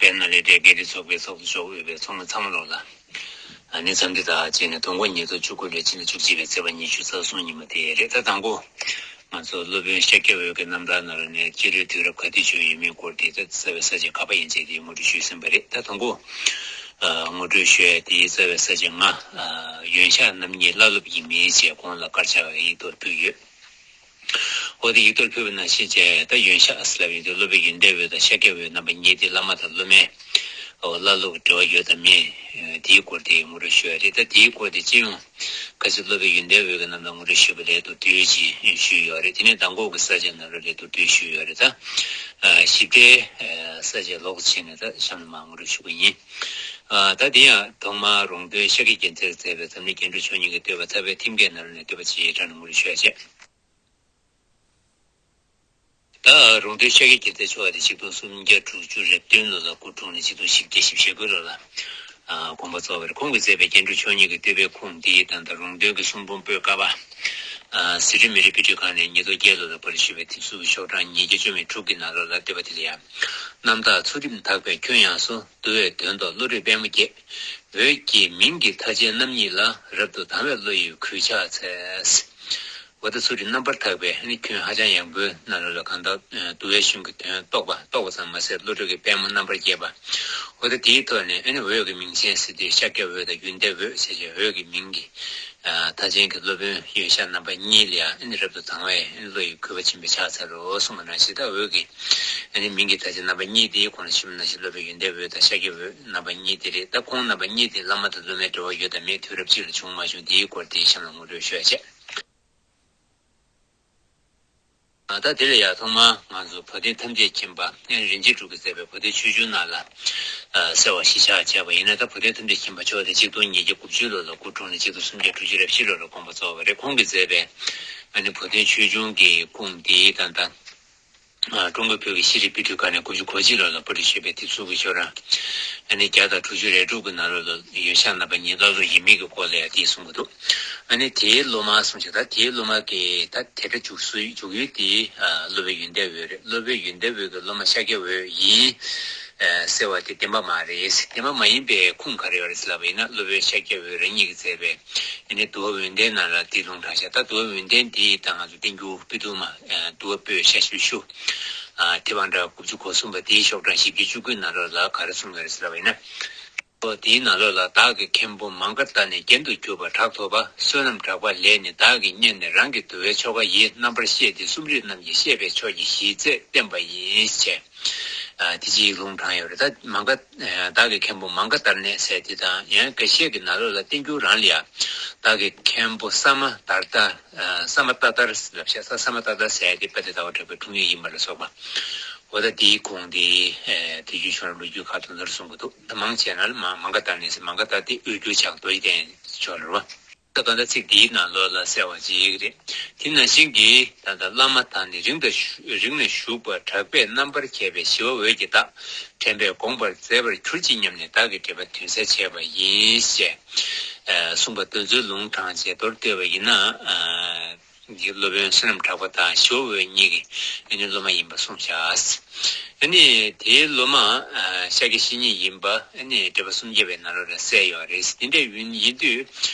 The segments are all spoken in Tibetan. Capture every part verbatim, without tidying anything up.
དཔལ་ནཱ་ལེནྡྲའི་དགེ་ལྡན་ཚོགས་པའི་ཚོགས་གཙོ་མཆོག་དབུས་པའི་ཚོགས་མི་ཚང་མ་ལོག་ལ། ཨ་ནི་འཚམས་འདྲི་དང་བཅས་ནས་དུས་འཁོར་ཉིས་སྟོང་བཅུ་དགུ་ལོའི་ཕྱི་ཟླ་བཅུ་གཅིག་པའི་ཚེས་པ་ཉི་ཤུ་རྩ་གསུམ་ཉིན་མོ་དེ་རེད། ད་དང་པོ་ང་ཚོ་སློབ་དཔོན་ཤཱཀྱ་འོད་ཀྱི་རྣམ་ཐར་ནང་ལ་ནས་སྤྱི་ལོའི་དུས་རབས་ག་དུས་བྱུང་ཡོད་མེད་སྐོར་དེ་ད་རྩ་བའི་ས་བཅད་ག་པ་ཡིན་ཚད་དེ་ངོ་སྤྲོད་ཞུས་ཟིན་པ་རེད། ད་དང་པོ་ཨ་ངོ་སྤྲོད་ཞུ་ཡ་དེ་རྩ་བའི་ས་བཅད་ལྔ་ཨ་ཡོན་ཤཱཀ་རྣམ་གཉིས་བླ་སློབ་ཡིན་མིན་བཅས་གོང་ལ་དཀར་ཆག་ཡིག་ཐོག་ཕུལ་ཡོད། འོ་དེ་ཡིག་ཐོག་ཕུལ་བ་ནང་བཞིན་བྱས་ད་ཡོན་ཤཱཀ་ཟེར་ལབ་ཡོད་དུས་སློབ་དཔོན་ཡོན་ཏན་འོད་དང་ཤཱཀྱ་འོད་རྣམ་པ་གཉིས་དེ་བླ་མ་དང་སློབ་མའི་འོ་བླ་སློབ་ཀྱི་འབྲེལ་བ་ཡོད་དམ་མེད་དེའི་སྐོར་དེ་ངོ་སྤྲོད་ཞུ་ཡ་རེད། ད་དེའི་སྐོར་དེ་སྤྱི་ཡོངས་ཁ་ཤས་སློབ་དཔོན་ཡོན་ཏན་འོད་ཀྱི་རྣམ་ཐར་ངོ་སྤྲོད་ཞུས་པ་ལས་ཐོག་དུས་ཀྱི་ཞུས་ཡོད་རེད། དེ་ནས་མདང་དགོང་གི་ས་བཅད་ནང་ལ་ལས་ཐོག་དུས་ཞུས་ཡོད་རེད། ད་ཞིབ་ཕྲའི་ས་བཅད་ལོགས་སུ་ཕྱིན་ནས་ད་གཤམ་ལ་མར་ངོ་སྤྲོད་ཞུ་གི་ཡིན། ད་དེ་ཡང་ཐོག་མར་རོང་སྟོན་ཤཱཀྱ་རྒྱལ་མཚན་མཛད་པའི་འཛམ་གླིང་སྐྱེ་འགྲོ་ཆོས་ཉིད་ཀྱི་བསྟོད་པ་ཐར་པའི་ཐེམ་སྐས་ནང་ལ་ནས་བསྟོད་པ་ཅིག་ཡིག་ཕྲེང་ནས་ངོ་སྤྲོད་ཞུ་ཡ་བྱས། ད་རོང་སྟོན་ཤཱཀྱ་རྒྱལ་མཚན་མཆོག་དེ་ཆིག་སྟོང་སུམ་བརྒྱ་དྲུག་ཅུ་རེ་བདུན་ལོ་ལ་སྐུ་འཁྲུངས་ནས་ཆིག་སྟོང་བཞི་བརྒྱ་བཞི་བཅུ་ཞེ་དགུ་ལོ་ལ་དགོངས་པ་རྫོགས་པ་རེད། ཁོང་གིས་མཛད་པའི་སྐྱེ་འགྲོ་ཆོས་ཉིད་ཀྱི་བསྟོད་པའི་ཁུངས་འདི་ད་ལྟ་རོང་སྟོན་གྱི་གསུང་འབུམ་པོད་ཀ་པ། ཨ་ཟི་ཀྲི་མི་རི་པི་ཊི་ཁ་ནས་ཉིས་སྟོང་བརྒྱད་ལོ་ལ་པར་ཞུས་པའི་དེབ་གཟུགས་ཀྱི་ཤོག་གྲངས་ཉིས་བརྒྱ་བཅུ་མེད་དྲུག་གི་ནང་ལོགས་ལ་བསྟོད་པ་དེ་ལ་ཡང་། རྣམ་དག་ཚུལ་ཁྲིམས་དག་པས་ཁྱོད་ཡངས་སོ། འདུལ་བའི་དོན་རྟོགས་བློ་གྲོས་པད་མོ་རྒྱས། འོད་ཀྱི་མིང་གི་མཐའ་ཅན་རྣམ་གཉིས་ལ། རབ་ཏུ་དང་བའི་བློ་ཡིས་གུས་ཕྱག་འཚལ། འོ་ད་ཚུལ་ཁྲིམས་རྣམ་པར་དག་པས་ནི་ཁྱོད་ཧ་ཅང་ཡངས་པོའི་ནང་ལོགས་ལ་གང་ལྟར་འདུལ་བའི་གཞུང་གི་དོན་རྟོགས་པ་རྟོགས་པ་ཙམ་མ་ཟད་བློ་གྲོས་ཀྱི་པད་མོ་རྣམ་པར་རྒྱས་པ། འོ་ད་དེའི་ཐོག་ནས་ཨ་ནི་འོད་ཀྱི་མིང་ཅན་ཟེར་དུས་ཤཱཀྱ་འོད་དང་ཡོན་ཏན་འོད་ཟེར་བྱས་འོད་ཀྱི་མིང་གི་མཐའ་ཅན་གྱི་སློབ་དཔོན་ཡོན་ཤཱཀ་རྣམ་པ་གཉིས་ལ་ཡང་ཨ་ནི་རབ་ཏུ་དང་བའི་ཨ་ནི་བློ་ཡིས་གུས་པ་ཆེན་པོས་ཕྱག་འཚལ་ལོ་གསུངས་པ་ནང་བཞིན་ད་འོད་ཀྱི་ཨ་ནི་མིང་གི་མཐའ་ཅན་རྣམ་པ་གཉིས་དེ་གོང་ལ་ཞུས་པ་ནང་བཞིན་སློབ་དཔོན་ཡོན་ཏན་འོད་དང་ཤཱཀྱ་འོད་རྣམ་པ་གཉིས་དེ་རེད། ད་ཁོང་རྣམ་པ་གཉིས་དེ་བླ་མ་དང་སློབ་མའི་འབྲེལ་བ་ཡོད་དམ་མེད་དུས་རབས་གཅིག་ལ་བྱུང་མ་བྱུང་དེའི་སྐོར་དེའི་གཤམ་ལ་ངོ་སྤྲོད་ཞུ་ཡ་བྱས། ད་དེ་ལ་ཡང་ཐོག་མར་ང་ཚོ་བ་དན་ཐམས་ཅད་མཁྱེན་པ་རིན་ཆེན་གྲུབ་ཀྱིས་མཛད་པའི་བ་དན་ཆོས་འབྱུང་ནང་ལ་གསལ་བ་གཞིར་བཞག་བྱས་པ་ཡིན་ན། ད་བ་དན་ཐམས་ཅད་མཁྱེན་པ་མཆོག་དེ་ཆིག་སྟོང་ཉིས་བརྒྱ་དགུ་བཅུ་ལོ་ལ་སྐུ་འཁྲུངས་ནས་ཆིག་སྟོང་སུམ་བརྒྱ་དྲུག་ཅུ་རེ་བཞི་ལོ་ལ་དགོངས་པ་རྫོགས་པ་རེད། ཁོང་གིས་མཛད་པའི་ཨ་ནི་བ་དན་ཆོས་འབྱུང་གི་ཁུངས་འདི་ད་ལྟ་ཀྲུང་གོའི་བོད་ཀྱི་ཤེས་རིག་པི་ཊི་ཁ་ནས་དགུ་བཅུ་གོ་གཅིག་ལོ་ལ་པར་སྐྲུན་བྱས་པའི་དེབ་གཟུགས་ཀྱི་ཤོག་གྲངས་ཨ་ནི་བརྒྱ་དང་དྲུག་ཅུ་རེ་དྲུག་གི་ནང་ལོགས་ལ་ཡོན་ཤཱཀ་རྣམ་པ་གཉིས་བླ་སློབ་ཡིན་མིན་གྱི་སྐོར་ལ་ཡང་དེ་གསུང་གི་འདུག་ཨ་ནི་དེའི་སློབ་མ་གསུངས་ཤིང་ད་དེའི་སློབ་མ་གི་ད་དེ་སྒྲ་འཇུག་སྲོལ་འཇུག་ཡུལ་དེ་སློབ་དཔོན་ཡོན་ཏན་འོད་རེད། སློབ་དཔོན་ཡོན་ཏན་འོད་ཀྱི་སློབ་མ་ཤཱཀྱ་འོད་ཡིན་ཟེར་བ་དེ་བདེན་པ་མ་རེད། བདེན་པ་མ་ཡིན་པའི་ཁུངས་ག་རེ་ཡོད་རེད་ཟེར་ལབ་པ་ཡིན་ན་སློབ་དཔོན་ཤཱཀྱ་འོད་རང་ཉིད་ཀྱིས་མཛད་པའི་ཨ་ནི་འདུལ་བ་འོད་ལྡན་ནང་ལ་དེ་ལུང་དྲངས་ཤག་ད་འདུལ་བ་འོད་ལྡན་དེ་ད་ང་ཚོ་བསྟན་འགྱུར་པོད་དུ་མ་འདུལ་བ་པོད་ཤ་ཤུ་ཤུ། དེ་བང་སྒྲ་དགུ་བཅུ་གོ་གསུམ་པ་དེའི་ཤོག་གྲངས་བཞི་བཅུ་བཅུ་དགུ་ནང་ལོགས་ལ་ག་རེ་གསུངས་ཡོད་རེད་ཟེར་ལབ་པ་ཡིན་ན། ཨོ་དེའི་ནང་ལོགས་ལ་བདག་གི་མཁན་པོ་མ་ག་ཏ་ནས་རྒྱན་དུ་གྱུར་པ་གྲགས་ཐོབ་པ་བསོད་ནམས་གྲགས་པ་ལས་ནི་བདག་གིས་རྙེད་ནས་རང་གི་འདུལ་བའི་ཆོ་ག་ཡི་རྣམ་པར་བཤད་དེ་གསུམ་རིག་རྣམས་ཀྱི་བཤད་པའི་ཕྱོགས་ཀྱི་གཞི་རྩས་བསྟན་པ་ཡིན་ཞེས། དེ་ཅིག་ལུང་དྲངས་ཡོད་རེད། ད་མ་ག་བདག་གི་མཁན་པོ་མ་ག་ཏ་ནས་ཟེར་དེ་དང་ཡང་འགའ་ཤས་ཀྱི་ནང་ལོགས་ལ་བསྟན་འགྱུར་རང་ལ་ཡང་བདག་གི་མཁན་པོ་ས་མ་དར་ཏ། ས་མ་ཏ་ཏར་ལབ་ཤག་ས་ས་མ་ཏ་ཏ་ཟེར་དེ་དཔལ་ལྡན་ཟླ་བ་གྲགས་པའི་འཁྲུངས་ཡུལ་ཡིན་པ་ལ་སོགས་པ། འོ་ད་དེའི་ཁུངས་དེ་དེ་རྒྱུད་ཆོས་རབ་ལོ་རྒྱུས་ཁག་དེ་ཚོར་གསུང་གི་འདུག་ད་མང་ཆེ་ན་ལ་མ་མ་ག་ཏ་ནས་ཟེར་མ་ག་ཏ་དེ་དབུས་འགྱུར་ཆགས་རྡོ་རྗེ་གདན་ཕྱོགས་ལ་རེད་བ། ད་ག་ད་ཚིག་འདིའི་ནང་ལོགས་ལ་གསལ་བ་ཅིག་རེད། དེ་ནང་བཞིན་གྱི་ད་ལྟ་བླ་མ་དང་ནི་རིང་དང་རིང་ནས་བཞུགས་པ་གྲགས་པས་རྣམ་པར་མཁས་པའི་ཞི་བ་འོད་ཀྱི་བདག་དྲན་པས་དགོངས་པར་མཛད་པར་གྱུར་ཅིག་སྙམ་ནས་བདག་གི་འདྲི་བ་དོན་གསལ་བྱས་པ་ཡིན་ཞེས་གསུངས་པ་དེ་ཚོའི་ལུང་དྲངས་བྱས་མདོར་བསྡུས་པ་ཡིན་ན། གི་སློབ་དཔོན་བསོད་ནམས་གྲགས་པ་དང་ཞི་བ་འོད་གཉིས་ཀྱི་ཨ་ནི་སློབ་མ་ཡིན་པ་གསུངས་ཤག་ཨ་ནི་དེའི་སློབ་མ་ཤཱཀྱ་བཤེས་གཉེན་ཡིན་པ་ཨ་ནི་འགྲེལ་པ་སུམ་བརྒྱ་པའི་ནང་ལོགས་ལ་གསལ་ཡོད་རེད། དེ་འདྲ་ཡིན་ཡིན་དུས་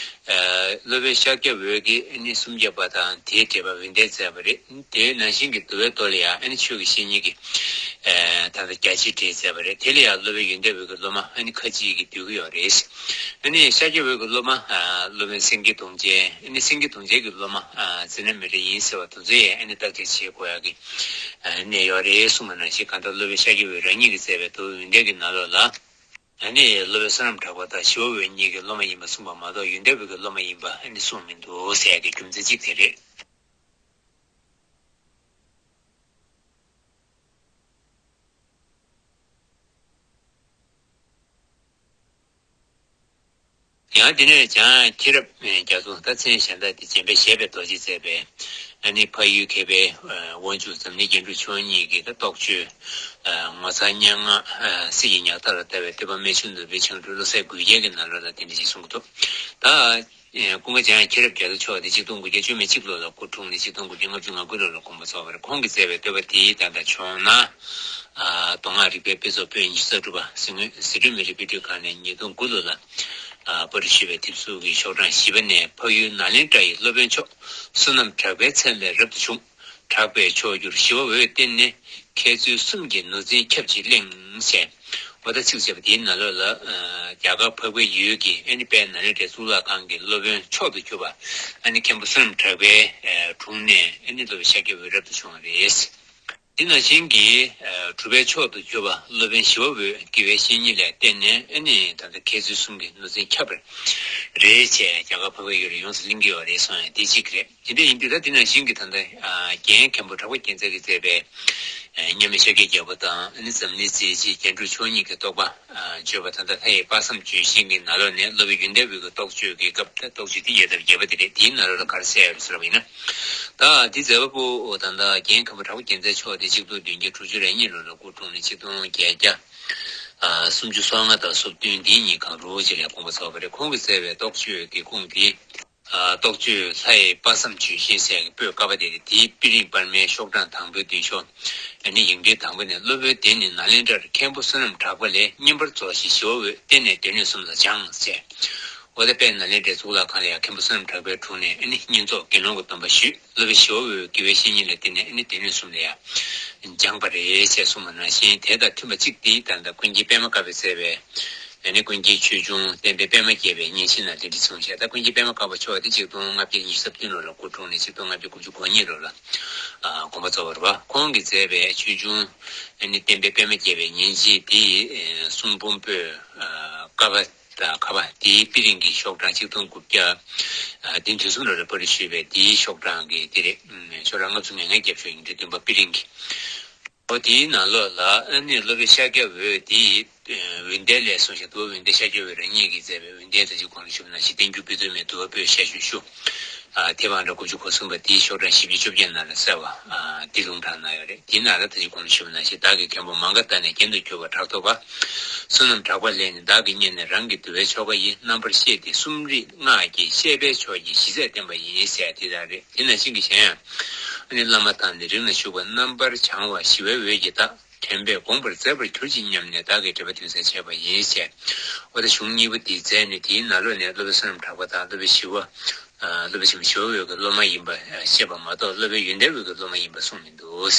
སློབ་དཔོན་ཤཱཀྱ་འོད་ཀྱིས་ཨ་ནི་སུམ་བརྒྱ་པ་དང་དེའི་འགྲེལ་པ་འོད་ལྡན་མཛད་པ་རེད། དེའི་ནང་བཞིན་གྱི་འདུལ་བའི་མདོ་ལ་ཡང་ཨ་ནི་ཆོས་ཀྱི་བཤེས་གཉེན་གྱིས་ད་ལྟ་རྒྱ་ཆེར་འགྲེལ་མཛད་པ་རེད། དེ་ལ་ཡང་སློབ་དཔོན་ཡོན་ཏན་འོད་ཀྱི་སློབ་མ་ཨ་ནི་ཁ་ཅིག་གིས་འདུས་ཀྱི་ཡོད་རེད། ཨ་ནི་ཤཱཀྱ་འོད་ཀྱི་སློབ་མ་སློབ་དཔོན་སེང་གེ་གདོང་ཅན། ཨ་ནི་སེང་གེ་གདོང་ཅན་གྱི་སློབ་མ་ཛི་ན་མི་ཏྲ་ཡིན་ཟེར་བ་དེ་ཚོས་ཨ་ནི་བརྟག་དཔྱད་བྱེད་དགོས་ཡག་གི་གནས་ཡོད་རེད་གསུངས་པ་ནང་བཞིན། གང་ལྟར་སློབ་དཔོན་ཤཱཀྱ་འོད་རང་ཉིད་ཀྱིས་མཛད་པའི་འདུལ་བ་འོད་ལྡན་གྱི་ནང་ལོགས་ལ་ཨ་ནི་སློབ་དཔོན་བསོད་ནམས་གྲགས་པ་དང་ཞི་བ་འོད་གཉིས་ཀྱི་སློབ་མ་ཡིན་པ་གསུངས་པ་མ་གཏོགས་ཡོན་ཏན་འོད་ཀྱི་སློབ་མ་ཡིན་པ་ཨ་ནི་གསུངས་མི་འདུག་ཟེར་ཡག་གི་རྒྱུ་མཚན་གཅིག་དེ་རེད། ཡང་དེ་ནས་བྱང་མཁྱེན་རབ་རྒྱ་མཚོ་ད་མཚན་གཞན་དག་དེ་རྗེ་འབངས་བཞད་པའི་རྡོ་རྗེས་མཛད་པའི་ཨ་ནི་འཕགས་ཡུལ་མཁས་པའི་དབང་ཕྱུག་འཛམ་གླིང་སྐྱེ་འགྲོ་མཆོག་གཉིས་ཀྱི་ད་རྟོགས་བརྗོད་ངོ་མཚར་སྙན་ངག་གསེར་གྱི་ཉག་ཐག་ལ་ལྟ་བའི་བསྟོད་པ་རྨད་བྱུང་ནོར་བུའི་འཕྱང་འགྲོས་བློ་གསལ་མགུལ་རྒྱན་གྱི་ནང་ལོགས་ལ་དེ་འདྲ་ཞིག་གསུང་གི་འདུག་ད་ ཀུན་དགའ་འཇམ་དབྱངས་མཁྱེན་རབ་རྒྱ་མཚོ་མཆོག་དེ་ཆིག་སྟོང་དགུ་བརྒྱ་བཅུ་མེད་གཅིག་ལོ་ལ་སྐུ་འཁྲུངས་ནས་ཆིག་སྟོང་དགུ་བརྒྱ་ལྔ་བཅུ་ང་དགུ་ལོ་ལ་དགོངས་པ་རྫོགས་པ་རེད། ཁོང་གི་མཛད་པའི་བསྟོད་པ་དེའི་ད་ལྟ་བྱུང་ན། མདོ་སྔགས་རིག་པའི་དཔེ་ཚོགས་པོད་ཉི་ཤུ་རྩ་དྲུག་པ་ཟིན་ཟིན་བྲིས་མི་རིགས་དཔེ་སྐྲུན་ཁང་ནས་ཉིས་སྟོང་དགུ་ལོ་ལ་པར་སྐྲུན་ཞུས་པའི་དེབ་གཟུགས་ཀྱི་ཤོག་གྲངས་བཞི་པ་ནས། འཕགས་ཡུལ་ནཱ་ལེནྡྲ་ཡི་སློབ་དཔོན་མཆོག་བསོད་ནམས་གྲགས་པའི་མཚན་ལས་རབ་ཏུ་བྱུང་། གྲགས་པས་མཆོག་གྱུར་ཞི་བ་འོད་བསྟན་ནས། མཁས་བཙུན་གསུམ་གྱི་ནོར་འཛིན་ཁྱབ་ཅིང་གླེང་ཞེས། འོ་ད་ཚིགས་བཅད་པ་དེའི་ནང་ལོགས་ལ། རྒྱ་གར་འཕགས་པའི་ཡུལ་གྱི་ཨ་ནི་དཔལ་ནཱ་ལེནྡྲའི་གཙུག་ལག་ཁང་གི་སློབ་དཔོན་མཆོག་ཏུ་གྱུར་པ་ཨ་ནི་མཁན་པོ་བསོད་ནམས་གྲགས་པའི་དྲུང་ནས་ཨ་ནི་སློབ་དཔོན་ཤཱཀྱ་འོད་རབ་ཏུ་བྱུང་བ་རེད། དེ་ནང་བཞིན་གྱི་གྲུབ་པའི་མཆོག་ཏུ་གྱུར་པ་སློབ་དཔོན་ཞི་བ་འོད་དགེ་བའི་བཤེས་གཉེན་ལ་བརྟེན་ནས་ཨ་ནི་ད་ལྟ་མཁས་བཙུན་གསུམ་གྱི་ནོར་འཛིན་ཁྱབ་པ་རེད་ཅེས་རྒྱ་གར་འཕགས་པའི་ཡུལ་ལ་ཡོངས་སུ་གླེང་གི་ཡོད་རེད་གསུངས་ཡ་དེ་གཅིག་རེད། དེ་འདྲ་ཡིན་དུས་ད་དེ་ནང་བཞིན་གྱི་ད་ལྟ་རྒན་མཁན་པོ་གྲགས་པ་རྒྱལ་མཚན་གྱིས་མཛད་པའི་མཉམ་མེད་ཤཱཀྱའི་རྒྱལ་པོ་དང་ཨ་ནི་འཛམ་གླིང་མཛེས་བྱེད་རྒྱན་དྲུག་མཆོག་གཉིས་ཀྱི་རྟོགས་པ་བརྗོད་པ་ད་ལྟ་ལྷ་ཡི་དཔག་བསམ་ལྗོན་ཤིང་གི་ནང་ལོགས་ནས་སློབ་དཔོན་ཡོན་ཏན་འོད་ཀྱི་རྟོགས་བརྗོད་ཀྱི་སྐབས་ད་རྟོགས་བརྗོད་དེ་ཡོད་སྟབས་རྒྱས་པ་དེ་རེད། དེའི་ནང་ལོགས་ལ་ག་རེ་གསལ་ཡོད་ཟེར་བ་ཡིན་ན། ད་དེ་མཛད་པ་པོ་ད་ལྟ་རྒན་མཁན་པོ་གྲགས་པ་རྒྱལ་མཚན་མཆོག་དེ་ཆིག་སྟོང་བདུན་བརྒྱ་དྲུག་ཅུ་རེ་གཉིས་ལོ་ལ་སྐུ་འཁྲུངས་ནས་ཆིག་སྟོང་བརྒྱད་བརྒྱ་སུམ་ཅུ་སོ་ལྔ་དང་སོ་བདུན་འདིའི་ཉིན་གང་རུ་ཅིག་ལ་དགོངས་པ་རྫོགས་པ་རེད། ཁོང་གིས་མཛད་པའི་རྟོགས་བརྗོད་ཀྱི་ཁུངས་དེ། རྟོགས་བརྗོད་ལྷ་ཡི་དཔག་བསམ་ལྗོན་ཤིང་ཟེར་གྱི་པོད་ཀ་པ་དེ་རེད། དེའི་དཔེ་རིང་བར་མའི་ཤོག་གྲངས་དང་པོའི་མདུན་ཤོག་ཨ་ནི་ཡིག་ཕྲེང་དང་པོ་ནས། སློབ་དཔོན་དེ་ནི་ནཱ་ལེནྡྲར་མཁན་པོ་བསོད་ནམས་གྲགས་པ་ལས། བསྙེན་པར་རྫོགས་ཤིང་ཞི་བ་འོད་བསྟན་ནས་སྡེ་སྣོད་གསུམ་ལ་སྦྱངས་ཟེར། འོ་ད་དཔལ་ནཱ་ལེནྡྲའི་གཙུག་ལག་ཁང་ལ་ཡང་མཁན་པོ་བསོད་ནམས་གྲགས་པའི་དྲུང་ནས་ཨ་ནི་བསྙེན་རྫོགས་དགེ་སློང་གི་སྡོམ་པ་ཞུས། སློབ་དཔོན་ཞི་བ་འོད་དགེ་བའི་བཤེས་གཉེན་ལ་བརྟེན་ནས་ཨ་ནི་སྡེ་སྣོད་གསུམ་ལ་ཡང་སྦྱངས་པ་རེད་ཅེས་གསུངས་པ་ནང་བཞིན། དེ་དང་མཐུན་པ་གཅིག་དེ་ད་ལྟ་ཀུན་མཁྱེན་པད་མ་དཀར་པོས་མཛད་པའི་ཨ་ནི་ཀུན་མཁྱེན་ཆོས་འབྱུང་བསྟན་པའི་པད་མ་རྒྱས་པའི་བརྙན་འཕྲིན་ནང་དེ་འདྲ་གསུངས་བཞག་ད་ཀུན་མཁྱེན་པད་མ་དཀར་པོ་མཆོག་དེ་ཆིག་སྟོང་ལྔ་བརྒྱ་ཉི་ཤུ་རྩ་བདུན་ལོ་ལ་སྐུ་འཁྲུངས་ནས་ཆིག་སྟོང་ལྔ་བརྒྱ་དགུ་བཅུ་གོ་གཉིས་ལོ་ལ་དགོངས་པ་རྫོགས་པ་རེད་པ། ཁོང་གིས་མཛད་པའི་ཆོས་འབྱུང་ཨ་ནི་བསྟན་པའི་པད་མ་རྒྱས་པའི་བརྙན་འཕྲིན་དེ་གསུང་འབུམ་པོད་ཀ་པ་དང་ཁ་པ་དེའི་དཔེ་རིང་གི་ཤོག་གྲངས་ཆིག་སྟོང་དགུ་བརྒྱ་བདུན་དོན་གསུམ་ལོ་ལ་པར་ཞུས་པའི་དེའི་ཤོག་གྲངས་ཀྱི་དེ་རེད། ཤོག་གྲངས་ལྔ་བཅུ་ང་ལྔའི་རྒྱབ་ཤོག་ཡིག་ཕྲེང་བདུན་པ་དཔེ་རིང་གི། འོ་དེའི་ནང་ལོགས་ལ་ཨ་ནི་སློབ་དཔོན་ཤཱཀྱ་འོད་དེའི་འོད་ལྡན་ལས་གསུངས་ཤིང་། འདུལ་བ་འོད་ལྡན་ཤཱཀྱ་འོད་རང་ཉིད་ཀྱིས་མཛད་པའི་འོད་ལྡན་ད་ཅི་གོང་ལ་ཞུས་པ་ནང་བཞིན་བསྟན་འགྱུར་དཔེ་མཛོད་མའི་འདུལ་བ་པོད་ཞེ་ཆེན་ཞུ། དེབ་ཨང་གྲངས་དགུ་བཅུ་གོ་གསུམ་པ་དེའི་ཤོག་གྲངས་བཞི་བཅུ་བཅོ་བརྒྱད་ནང་ལ་གསལ་བ་འདི་ལུང་དྲངས་གནང་ཡོད་རེད། དེའི་ནང་ལ་ད་ཅི་གོང་ལ་ཞུས་པ་ནང་བཞིན། བདག་གི་མཁན་པོ་མ་ག་དྷ་ནས་རྒྱན་དུ་གྱུར་པ་ཕྲག་དོག་པ་བསོད་ནམས་གྲགས་པ་ལས་ནི། བདག་གི་སྙན་ནས་རང་གི་འདུལ་བའི་ཆོ་ག་ཡི། རྣམ་པར་བཤད་དེ་གསུམ་རིག་སྔགས་ཀྱི་བཤད་པའི་ཕྱོགས་ཀྱི་གཞི་རྩ་བསྟན་པ་ཡིན་ཟེར་དེ་དག་རེད། དེ་ནང་བཞིན་གྱི་གཞན་ཡང་། ཨ་ནི་བླ་མ་དང་ནི་རིམ་ལ་ཞུགས་པ། རྣམ་པར་བྱང་བ་ཞི་བའི་འོད་ཀྱི་བདག་དྲན་པས་དགོངས་པར་མཛད་པར་གྱུར་ཅིག་སྙམ་ནས། བདག་གི་འདྲི་བ་དོན་གསལ་བྱས་པ་ཡིན་ཞེས། འོ་ད་གཞུང་གཉིས་པོ་འདི་མཛད་ནས་དེའི་ནང་ལོགས་ནས་སློབ་དཔོན་བསོད་ནམས་གྲགས་པ་དང་སློབ་དཔོན་ཞི་བ། སློབ་དཔོན་ཆེན་པོ་ཞི་བ་འོད་ཀྱི་སློབ་མ་ཡིན་པ་བཤད་པ་མ་གཏོགས། སློབ་དཔོན་ཡོན་ཏན་འོད་ཀྱི་སློབ་མ་ཡིན་པ་གསུངས་མི་འདུག།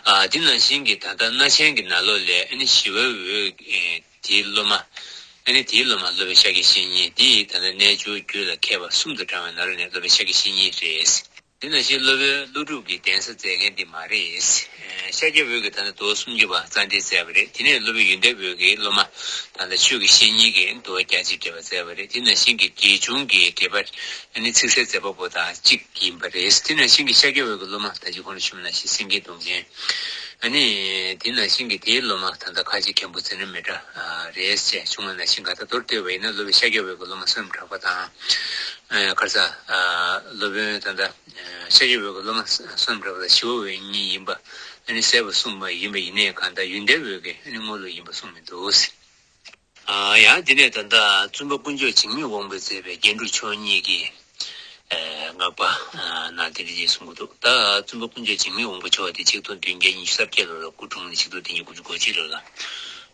ཨ། དེ་ནང་བཞིན་གྱི་ད་ལྟ་རྣ་ཆེན་གྱི་ནང་ལོགས་ལས་ཨ་ནི་ཞི་བའི་འོད། ཨེ། དེའི་སློབ་མ། ཨ་ནི་དེའི་སློབ་མ་སློབ་དཔོན་ཤཱཀྱ་བཤེས་གཉེན་དེ་ཡི་ད་ལྟ་རྣལ་འབྱོར་རྒྱུད་ལ་མཁས་པ་གསུམ་དུ་བགྲངས་པའི་ནང་ལོགས་ནས་སློབ་དཔོན་ཤཱཀྱ་བཤེས་གཉེན་རེད། དེ་ནང་བཞིན་སློབ་དཔོན་ཀླུ་སྒྲུབ་ཀྱི་གདན་ས་མཛད་མཁན་དེ་མ་རེད། ཨེ། ཤཱཀྱ་འོད་ཀྱིས་ད་ལྟ་འདུལ་བ་སུམ་ཅུ་པ་རྩ་འགྲེལ་མཛད་པ་རེད། དེ་ནས་སློབ་དཔོན་ཡོན་ཏན་འོད་ཀྱི་སློབ་མ་ད་ལྟ་ཆོས་ཀྱི་བཤེས་གཉེན་གྱིས་འདུལ་བ་རྒྱ་ཆེར་འགྲེལ་པ་མཛད་པ་རེད། དེ་ནང་བཞིན་གྱི་འགྲེལ་ཆུང་གི་འགྲེལ་པ། ཨ་ནི་ཚིག་གསལ་མཛད་པ་པོ་དང་གཅིག་ཡིན་པ་རེད། དེ་ནང་བཞིན་གྱི་ཤཱཀྱ་འོད་ཀྱི་སློབ་མ་ད་ཅི་གོང་ལ་ཞུས་པ་ནང་བཞིན་སེང་གེ་གདོང་ཅན། ཨ་ནི་དེ་ནང་བཞིན་གྱི་དེའི་སློབ་མ་ད་ལྟ་ཁ་ཆེ་མཁན་པོ་ཙི་ན་མི་ཏྲ་རེད་ཅེས་བྱུང་བ་ནང་བཞིན། ག་ད་མདོར་བསྡུས་པ་ཡིན་ན་སློབ་དཔོན་ཤཱཀྱ་འོད་ཀྱི་སློབ་མ་བསོད་ནམས་གྲགས་པ་དང་། ཨ། ཁར་ས། ཨ། སློབ་དཔོན་ད་ལྟ་ཤཱཀྱ་འོད་ཀྱི་སློབ་མ་བསོད་ནམས་གྲགས་པ་དང་ཞི་བ་འོད་གཉིས་ཡིན་པ། ཨ་ནི་གསལ་པོ་གསུངས་པ་ཡིན་པ་ཡིན་ནའི་གང་ལྟར་ཡོན་ཏན་འོད་ཀྱི་ཨ་ནི་དངོས་ལུགས་ཡིན་པ་གསུངས་མི་འདུག། ཨ། ཡང་དེ་ནས་ད་ལྟ་བཙུན་པ་དཀོན་མཆོག་འཇིགས་མེད་དབང་པོས་མཛད་པའི་རྒྱན་དྲུག་མཆོག་གཉིས་ཀྱི། ཨ། སྔགས་པ། ཨ། ནང་དེ་འདྲ་ཅིག་གསུང་གི་འདུག། ད་བཙུན་པ་དཀོན་མཆོག་འཇིགས་མེད་དབང་པོ་མཆོག་དེ་ཆིག་སྟོང་བདུན་བརྒྱ་ཉི་ཤུ་རྩ་བརྒྱད་ལོ་ལ་སྐུ་འཁྲུངས་ནས་ཆིག་སྟོང་བདུན་བརྒྱ་དགུ་བཅུ་གོ་གཅིག་ལོ་ལ།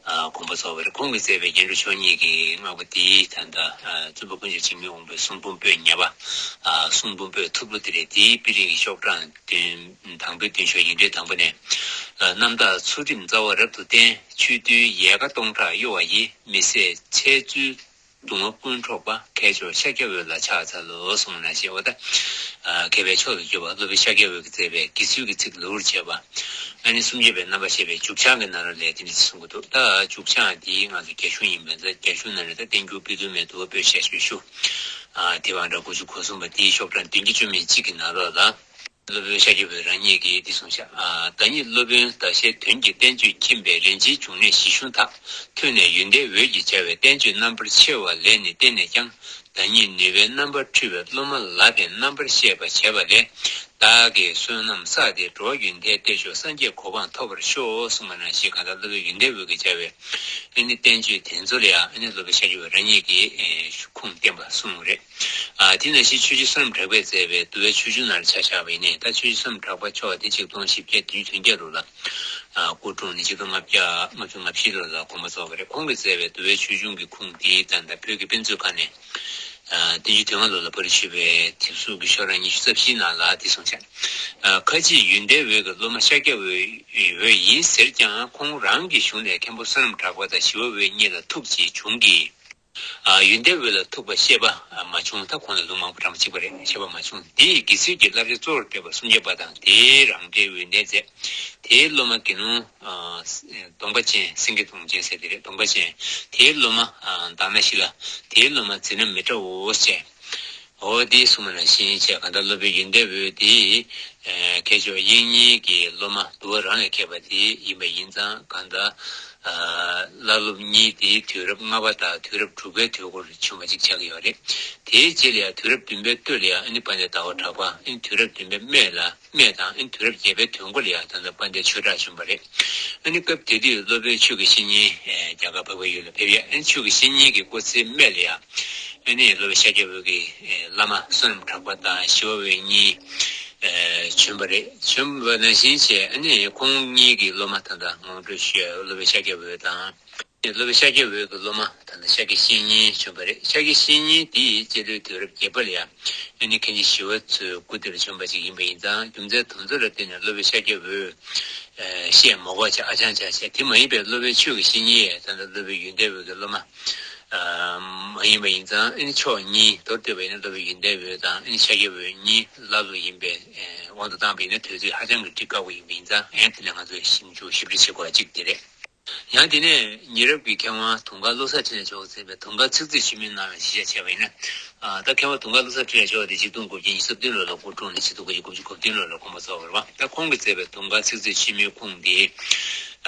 ཨ། དགོངས་པ་རྫོགས་པ་རེད། ཁོང་གིས་མཛད་པའི་རྒྱན་དྲུག་མཆོག་གཉིས་ཀྱི་སྔགས་པ་དེ་ད་ལྟ། ཨ། བཙུན་པ་དཀོན་མཆོག་འཇིགས་མེད་དབང་པོའི་གསུང་འབུམ་པོད་ཉ་པ། ཨ། གསུང་འབུམ་པོད་ཐུབ་ལོ་དེ་རེད། དེའི་དཔེ་རིང་གི་ཤོག་གྲངས་བདུན། དང་པོའི་བདུན་ཤོག་ཡིག་ཕྲེང་དང་པོ་ནས། རྣམ་དག་ཚུལ་ཁྲིམས་རྩ་བ་རབ་ཏུ་བསྟེན། ཆོས་འདུལ་ཡལ་ག་སྟོང་ཕྲག་གཡོ་བ་ཡི། མི་བཟད་འཆལ་རྩོད་གདུང་བ་ཀུན་འཕྲོག་པ། མཁས་མཆོག་ཤཱཀྱ་འོད་ལ་ཕྱག་འཚལ་ལོ་གསུངས་ནང་བཞིན། འོ་ད། ཨ། མཁས་པའི་མཆོག་ཏུ་གྱུར་པ་སློབ་དཔོན་ཤཱཀྱ་འོད་ཀྱིས་མཛད་པའི་དགེ་ཚུལ་གྱི་ཚིག་ལེའུར་བྱས་པ། ཨ་ནི་སུམ་བརྒྱ་པའི་རྣམ་པར་བཤད་པའི་མཇུག་བྱང་གི་ནང་ལོགས་ལ་དེ་འདྲ་ཞིག་གསུང་གི་འདུག། ད་མཇུག་བྱང་དེའི་ང་ཚོ་རྒྱ་གཞུང་ཡིན་པ་འདྲ། རྒྱ་གཞུང་ནང་ནས་ད་བསྟན་འགྱུར་དཔེ་མཛོད་མའི་འདུལ་བ་པོད་ཞེ་ཆེན་ཞུ། ཨ། དེབ་ཨང་གྲངས་དགུ་བཅུ་གོ་གསུམ་པ་དེའི་ཤོག་གྲངས་བདུན་བརྒྱ་བཅུ་མེད་གཅིག་གི་ནང་ལོགས་ལ། སློབ་དཔོན་ཤཱཀྱ་འོད་རང་ཉིད་ཀྱིས་འདི་གསུངས་ཤག། ཨ། བདག་ཉིད་སློབ་དཔོན་ཟླ་ཤེལ་དོན་གྱི་བསྟན་བཅོས་མཁྱེན་པས། རིན་ཆེན་འབྱུང་གནས་གཞི་གཞུང་དག། ཐོས་ནས་ཡོན་ཏན་འོད་ཀྱིས་སྦྱར་བའི། བསྟན་བཅོས་རྣམ་པར་ཕྱེ་བ་ལས་ནི་བརྟེན་ནས་ཀྱང་། བདག་ཉིད་ནུས་པའི་རྣམ་པར་འཕྲུལ་པའི། སློབ་མ་ལ་ཕན་རྣམ་པར་ཤེས་པ་བྱས་པ་ལས། བདག་གིས་བསོད་ནམས་བསགས་ཏེ་འགྲོ་བ་ཡོན་ཏན་གཏེར་མཆོག་སངས་རྒྱས་གོ་འཕང་ཐོབ་པར་ཤོག་གསུངས་པ་ནང་བཞིན། གང་ལྟར་སློབ་དཔོན་ཡོན་ཏན་འོད་ཀྱིས་སྦྱར་བའི་ཨ་ནི་བསྟན་བཅོས་དེ་ཚོ་ལ་ཡང་ཨ་ནི་སློབ་དཔོན་ཤཱཀྱ་འོད་རང་ཉིད་ཀྱིས་ཨེ་ཁུངས་བསྟན་པ་གསུངས་རེད། ཨ་དེ་ནང་བཞིན་ཆོས་རྗེ་བསོད་ནམས་གྲགས་པས་མཛད་པའི་འདུལ་བའི་ཆོས་འབྱུང་ནང་ལ་ཆ་བཞག་པ་ཡིན་ནའི། ད་ཆོས་རྗེ་བསོད་ནམས་གྲགས་པ་མཆོག་དེ་ཆིག་སྟོང་བཞི་བརྒྱ་བདུན་ཅུ་དོན་བརྒྱད་ལོ་ལ་ཨ་སྐུ་འཁྲུངས་ནས་ཆིག་སྟོང་ལྔ་བརྒྱ་ལྔ་བཅུ་ང་བཞི་ལོ་ལ་དགོངས་པ་རྫོགས་པ་རེད། ཁོང་གིས་མཛད་པའི་འདུལ་བའི་ཆོས་འབྱུང་གི་ཁུངས་དེ་ད་ལྟ་བོད་ཀྱི་དཔེ་མཛོད་ཁང་ནས། ཨ་བདུན་ཅུ་དོན་ལྔ་ལོ་ལ་པར་ཞུས་པའི་དེབ་གཟུགས་ཀྱི་ཤོག་གྲངས་ཉི་ཤུ་རྩ་བཞིའི་ནང་ལ་དེ་གསུངས་བྱས། ཨ་ཁ་ཅིག་ཡོན་ཏན་འོད་ཀྱི་སློབ་མ་ཤཱཀྱ་འོད་འོད་ཡིན་ཟེར་ཀྱང་། ཁོང་རང་གི་གཞུང་ནས་མཁན་པོ་བསོད་ནམས་གྲགས་པ་དང་ཞི་བ་འོད་གཉིས་ལ་ཐུག་ཅེས་བྱུང་གི། ཨ་ཡོན་ཏན་འོད་ལ་ཐུག་པ་བཤད་པ་མ་བྱུང་། ད་ཁོང་ལ་ལུང་མང་པོ་གྲངས་མ་ཆིག་པ་རེད། བཤད་པ་མ་བྱུང་། དེ་ཡི་དགེ་ཚུལ་གྱི་བསླབ་བྱ་གཙོ་བོར་བཏོན་པ་སུམ་བརྒྱ་པ་དང་། དེའི་རང་འགྲེལ་འོད་ལྡན་མཛད། དེའི་སློབ་མ་དགེ་སློང་ཨ་གདོང་པ་ཅན། སེང་གེ་གདོང་ཅན་ཟེར་དེ་རེད། གདོང་པ་ཅན། དེའི་སློབ་མ་ཨ་དྷ་ན་ཤི་ལ། དེའི་སློབ་མ་ཛི་ན་མི་ཏྲའོ་བཅས། འོ་དེ་གསུངས་པ་ནང་བཞིན་བྱས། གང་ལྟར་སློབ་དཔོན་ཡོན་ཏན་འོད་དེ་ཨ་མཁས་མཆོག་དབྱིག་གཉེན་གྱི་སློབ་མ་འདུལ་བ་རང་ལས་མཁས་པ་དེ་ཡིན་པ་ཡིན་ཙང་། གང་ལྟར་ཨ་བླ་སློབ་གཉིས་དེ་དུས་རབས་ལྔ་པ་དང་དུས་རབས་དྲུག་པའི་དུས་འགོར་བྱུང་བ་ཅིག་ཆགས་ཀྱི་ཡོད་རེད། དེའི་རྗེས་ལ་ཡང་དུས་རབས་བདུན་པའི་སྟོད་ལ་ཡང་ཨ་ནི་དཔལ་ལྡན་ཟླ་བ་གྲགས་པ། ཨ་ནི་དུས་རབས་བདུན་པའི་སྨད་ལ། སྨད་དང་། ཨ་ནི་དུས་རབས་བརྒྱད་པའི་དོན་འགོ་ལ་ཡང་ད་ལྟ་དཔལ་ལྡན་ཆོས་གྲགས་བྱོན་པ་རེད། ཨ་ནི་སྐབས་དེ་དུས་སློབ་དཔོན་ཆོས་ཀྱི་བཤེས་གཉེན་ཨེ་རྒྱ་གར་འཕགས་པའི་ཡུལ་ལ་ཕེབས་ཡ། ཨ་ནི་ཆོས་ཀྱི་བཤེས་གཉེན་གྱི་སྐུ་ཚེའི་སྨད་ལ་ཡང་ཨ་ནི་སློབ་དཔོན་ཤཱཀྱ་འོད་ཀྱི་ཨེ་བླ་མ་བསོད་ནམས་གྲགས་པ་དང་ཞི་བ་འོད་གཉིས་ཨེ་བྱོན་པ་རེད། བྱོན་པ་ནང་བཞིན་བྱས། ཨ་ནི་ཁོང་གཉིས་ཀྱི་སློབ་མ་ད་ལྟ་ངོ་སྤྲོད་ཞུ་ཡ། སློབ་དཔོན་ཤཱཀྱ་འོད་དང་། སློབ་དཔོན་ཤཱཀྱ་འོད་ཀྱི་སློབ་མ་ད་ལྟ་ཤཱཀྱ་བཤེས་གཉེན་བྱོན་པ་རེད། ཤཱཀྱ་བཤེས་གཉེན་དེ་ཡི་སྤྱི་ལོའི་དུས་རབས་བརྒྱད་པ་ལ་ཡང་ཨ་ནི་མཁན་ཆེན་ཞི་བ་འཚོའི་སྐུ་དེར་བྱོན་པ་ཞིག་ཡིན་པ་ཡིན་ཙང་། རྒྱུ་མཚན་དེ་ཚོ་ལ་བརྟེན་ནས་སློབ་དཔོན་ཤཱཀྱ་འོད་ཨ་བཤད་མ་དགོས་བྱས། ཨ་ཅང་ཅང་བྱས། དེ་མ་ཡིན་པའི་སློབ་དཔོན་ཆོས་ཀྱི་བཤེས་གཉེན་ད་ལྟ་སློབ་དཔོན་ཡོན་ཏན་འོད་ཀྱི་སློབ་མ་ཨ་མ་ཡིན་པ་ཡིན་ཙང་། ཨ་ནི་ཕྱོགས་གཉིས་མདོར་བསྡུས་པ་ཡིན་ན་སློབ་དཔོན་ཡོན་ཏན་འོད་དང་ཨ་ནི་ཤཱཀྱ་འོད་གཉིས་བླ་སློབ་ཡིན་པའི་དབང་དུ་བཏང་བ་ཡིན་ན། དུས་ཚོད་ཧ་ཅང་གི་འགྲིག་དཀའ་པོ་ཡིན་པ་ཡིན་ཙང་། ཨ་ནི་དེ་ནས་ང་ཚོས་ཞིབ་འཇུག་ཞིབ་འབྲི་བྱེད་དགོས་པ་གཅིག་དེ་རེད། ཡང་དེ་ནས་ཉེ་རབས་ཀྱི་མཁས་དབང་དུང་དཀར་བློ་བཟང་འཕྲིན་ལས་མཆོག་མཛད་པའི་དུང་དཀར་ཚིག་མཛོད་ཆེན་མོའི་ནང་ལ་གཞི་བཞག་བྱས་པ་ཡིན་ན། ཨ་ད་མཁས་དབང་དུང་དཀར་བློ་བཟང་འཕྲིན་ལས་མཆོག་དེ་ཆིག་སྟོང་དགུ་བརྒྱ་ཉི་ཤུ་རྩ་བདུན་ལོ་ལ་སྐུ་འཁྲུངས་ནས་ཆིག་སྟོང་དགུ་བརྒྱ་དགུ་བཅུ་གོ་བདུན་ལོ་ལ་དགོངས་པ་རྫོགས་པ་རེད་བ། ད་ཁོང་གིས་མཛད་པའི་དུང་དཀར་ཚིག་མཛོད་ཆེན་མོའི་ཁུངས་དེ་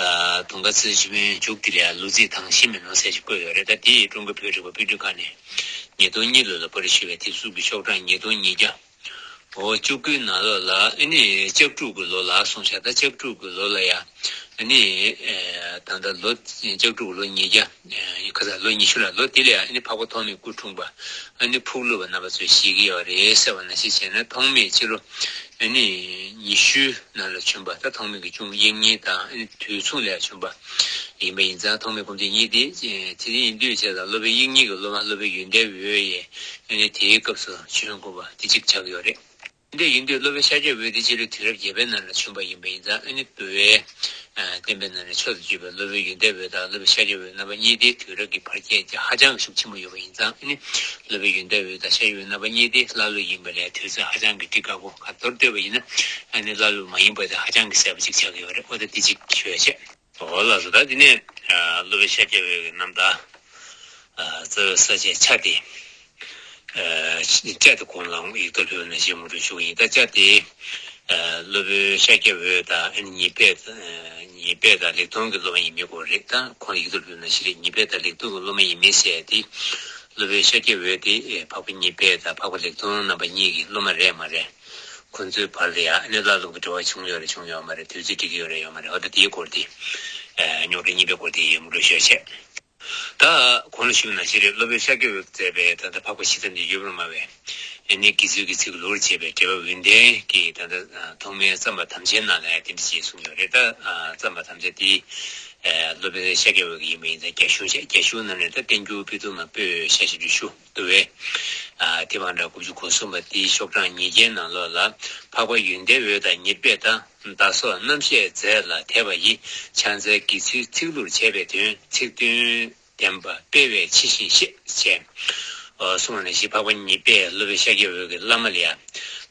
ཨ་དུང་དཀར་ཚིག་མཛོད་ཆེན་མོའི་མཇུག་དེ་ལ་ཡང་ལུག་རྫིའི་ཐང་ཤིང་མེད་ནོར་ཟེར་ཞིག་བཀོད་ཡོད་རེད། ད་དེ་ཡི་ཀྲུང་གོའི་བོད་རིག་པ་དཔེ་སྐྲུན་ཁང་ནས་ཉིས་སྟོང་གཉིས་ལོ་ལ་པར་ཞུས་པའི་དེབ་གཟུགས་ཀྱི་ཤོག་གྲངས་ཉིས་སྟོང་ཉིས་བརྒྱ། འོ་བཅུ་དགུའི་ནང་ལོགས་ལ་ཨ་ནི་ལྕགས་འབྲུག་གི་ལོ་ལ་སོང་ཤག་ད་ལྕགས་འབྲུག་གི་ལོ་ལ་ཡ་ཨ་ནི་ཨེ་ད་ལྟ་ལོ་ལྕགས་འབྲུག་གི་ལོ་ཉིས་བརྒྱ་ཨེ་ཁ་ཚ་ལོ་ཉི་ཤུ་ལ། ལོ་དེ་ལ་ཡ་ཨ་ནི་འཕགས་པ་ཐོགས་མེད་སྐུ་འཁྲུངས་པ་ཨ་ནི་ཕུག་ལུ་བ་རྣམ་པ་ཚོས་བཞེད་ཀྱི་ཡོད་རེད་ཟེར་བ་ནང་བཞིན་བྱས་ན། ཐོགས་མེད་ཕྱི་ལོ་ཨ་ནི་ཉི་ཤུའི་ནང་ལ་བྱོན་པ། ད་ཐོགས་མེད་ཀྱི་གཅུང་དབྱིག་གཉེན་དང་ཨ་ནི་དུས་མཚུངས་ལ་ཡ་བྱོན་པ་ཡིན་པ་ཡིན་ཙང་། ཐོགས་མེད་སྐུ་མཆེད་གཉིས་དེ་དེ་ཡིན་དུས་བྱས་ཙང་སློབ་དཔོན་དབྱིག་གཉེན་གྱི་སློབ་མ་སློབ་དཔོན་ཡོན་ཏན་འོད་ཡིས་ཨ་ནི་དེའི་སྐབས་སུ་བྱོན་དགོས་པ་དེ་གཅིག་ཆགས་ཀྱི་ཡོད་རེད། འདི་ཡིན་དུས་སློབ་དཔོན་ཤཱཀྱ་འོད་དེ་སྤྱི་ལོའི་དུས་རབས་བརྒྱད་པའི་ནང་ལ་བྱོན་པ་ཡིན་པ་ཡིན་ཙང་། ཨ་ནི་འདུལ་བའི་ཨ་བསྟན་པའི་ནང་ནས་མཆོག་ཏུ་གྱུར་པའི་སློབ་དཔོན་ཡོན་ཏན་འོད་དང་སློབ་དཔོན་ཤཱཀྱ་འོད་རྣམ་པ་གཉིས་དེ་དུས་རབས་ཀྱི་བར་ཁྱད་ཀྱང་ཧ་ཅང་གི་ཤུགས་ཆེན་པོ་ཡོད་པ་ཡིན་ཙང་། ཨ་ནི་སློབ་དཔོན་ཡོན་ཏན་འོད་དང་ཤཱཀྱ་འོད་རྣམ་པ་གཉིས་དེ་བླ་སློབ་ཡིན་པ་ལས་དུས་ཚོད་ཧ་ཅང་གི་འགྲིག་དཀའ་པོ། ག་མདོར་བསྡུས་པ་ཡིན་ན་ཨ་ནི་བླ་སློབ་མ་ཡིན་པ་དེ་ཧ་ཅང་གི་གསལ་པོ་ཅིག་ཆགས་ཀྱི་ཡོད་རེད། འོ་ད་འདི་གཅིག་ཞུ་ཡ་བྱས། འོ་ལགས་སོ། ད་འདི་ནས་ཨ་སློབ་དཔོན་ཤཱཀྱ་འོད་ཀྱི་རྣམ་ཐར་ཨ་རྩ་བའི་ས་བཅད་ཆ་དེ་ཨ་ཆ་དེ་གོང་ལ་ཡིག་ཐོག་ཕུལ་བ་ནང་བཞིན་ངོ་སྤྲོད་ཞུ་གི་ཡིན། ད་ཆ་དེ་ཨ་སློབ་དཔོན་ཤཱཀྱ་འོད་དང་ཨ་ནི་ཉེ་སྦས་ཨ་ཉེ་སྦས་དང་ལེགས་མཐོང་གི་སློབ་མ་ཡིན་མིན་སྐོར་རེད། ད་གོང་ལ་ཡིག་ཐོག་ཕུལ་བ་ནང་བཞིན་རེད། ཉེ་སྦས་དང་ལེགས་མཐོང་གི་སློབ་མ་ཡིན་མིན་ཟེར་ཡ་དེ་སློབ་དཔོན་ཤཱཀྱ་འོད་དེ་ཨེ་འཕགས་པ་ཉེ་སྦས་དང་འཕགས་པ་ལེགས་མཐོང་རྣམ་པ་གཉིས་ཀྱི་སློབ་མ་རེད་མ་རེད། ཁོང་ཚོའི་བར་ལ་ཡང་ཨ་ནི་བླ་སློབ་ཀྱི་འབྲེལ་བ་བྱུང་ཡོད་རེད་བྱུང་ཡོད་མ་རེད། དུས་ཚོད་འགྲིག་གི་ཡོད་རེད་ཡོད་མ་རེད། འོ་ད་དེའི་སྐོར་དེ་ཨ་རྙོག་དྲ་གཉིས་པའི་སྐོར་དེ་ངོ་སྤྲོད་ཞུ་ཡ་བྱས། ད་གོང་ལ་ཞུས་པ་ནང་བཞིན་རེད། སློབ་དཔོན་ཤཱཀྱ་འོད་མཛད་པའི་ད་ལྟ་འཕགས་པ་ཤིས་ཙམ་དེ་ཡོད་པར་སྨྲ་བའི་ཨ་ནི་དགེ་ཚུལ་གྱི་ཚིག་ལོག་པར་བྱས་པའི་འགྲེལ་པ་འོད་ལྡན་གྱིས་ད་ལྟ་ཐོག་མའི་བརྩམས་པ་དམ་བཅའི་ནང་ལ་ཡང་དེ་འདྲ་ཞིག་གསུངས་ཡོད་རེད། ད་བརྩམས་པ་དམ་བཅའ་དེ་སློབ་དཔོན་ཤཱཀྱ་འོད་ཀྱི་ཡིན་པ་ཡིན་ཙང་རྒྱ་གཞུང་བྱས། རྒྱ་གཞུང་ནང་ནས་ད་བསྟན་འགྱུར་དཔེ་ཐུབ་མ་པོད་ཤ་ཤེས་བཅུ་བཞི་འདུལ་བའི་ཨ་དེབ་ཨང་གྲངས་དགུ་བཅུ་གོ་གསུམ་པ་དེའི་ཤོག་གྲངས་ཉིས་བརྒྱའི་ནང་ལོགས་ལ། འཕགས་པ་ཡོན་ཏན་འོད་དང་ཉེ་སྦས་དང་། བདག་སོགས་རྣམ་བཤད་མཛད་ལ་དད་པ་ཡིས། ཕྱག་འཚལ་དགེ་ཚུལ་ཚིག་ལྷུར་བྱས་པའི་དོན། ཚིག་དོན་བདེན་པ་སྤེལ་བས་ཕྱི་བཞིན་ཤེས་ཞེས། ཨོ་གསུངས་པ་ནང་བཞིན་འཕགས་པ་ཉེ་སྦས་སློབ་དཔོན་ཤཱཀྱ་འོད་ཀྱི་བླ་མ་ལ་ཡང་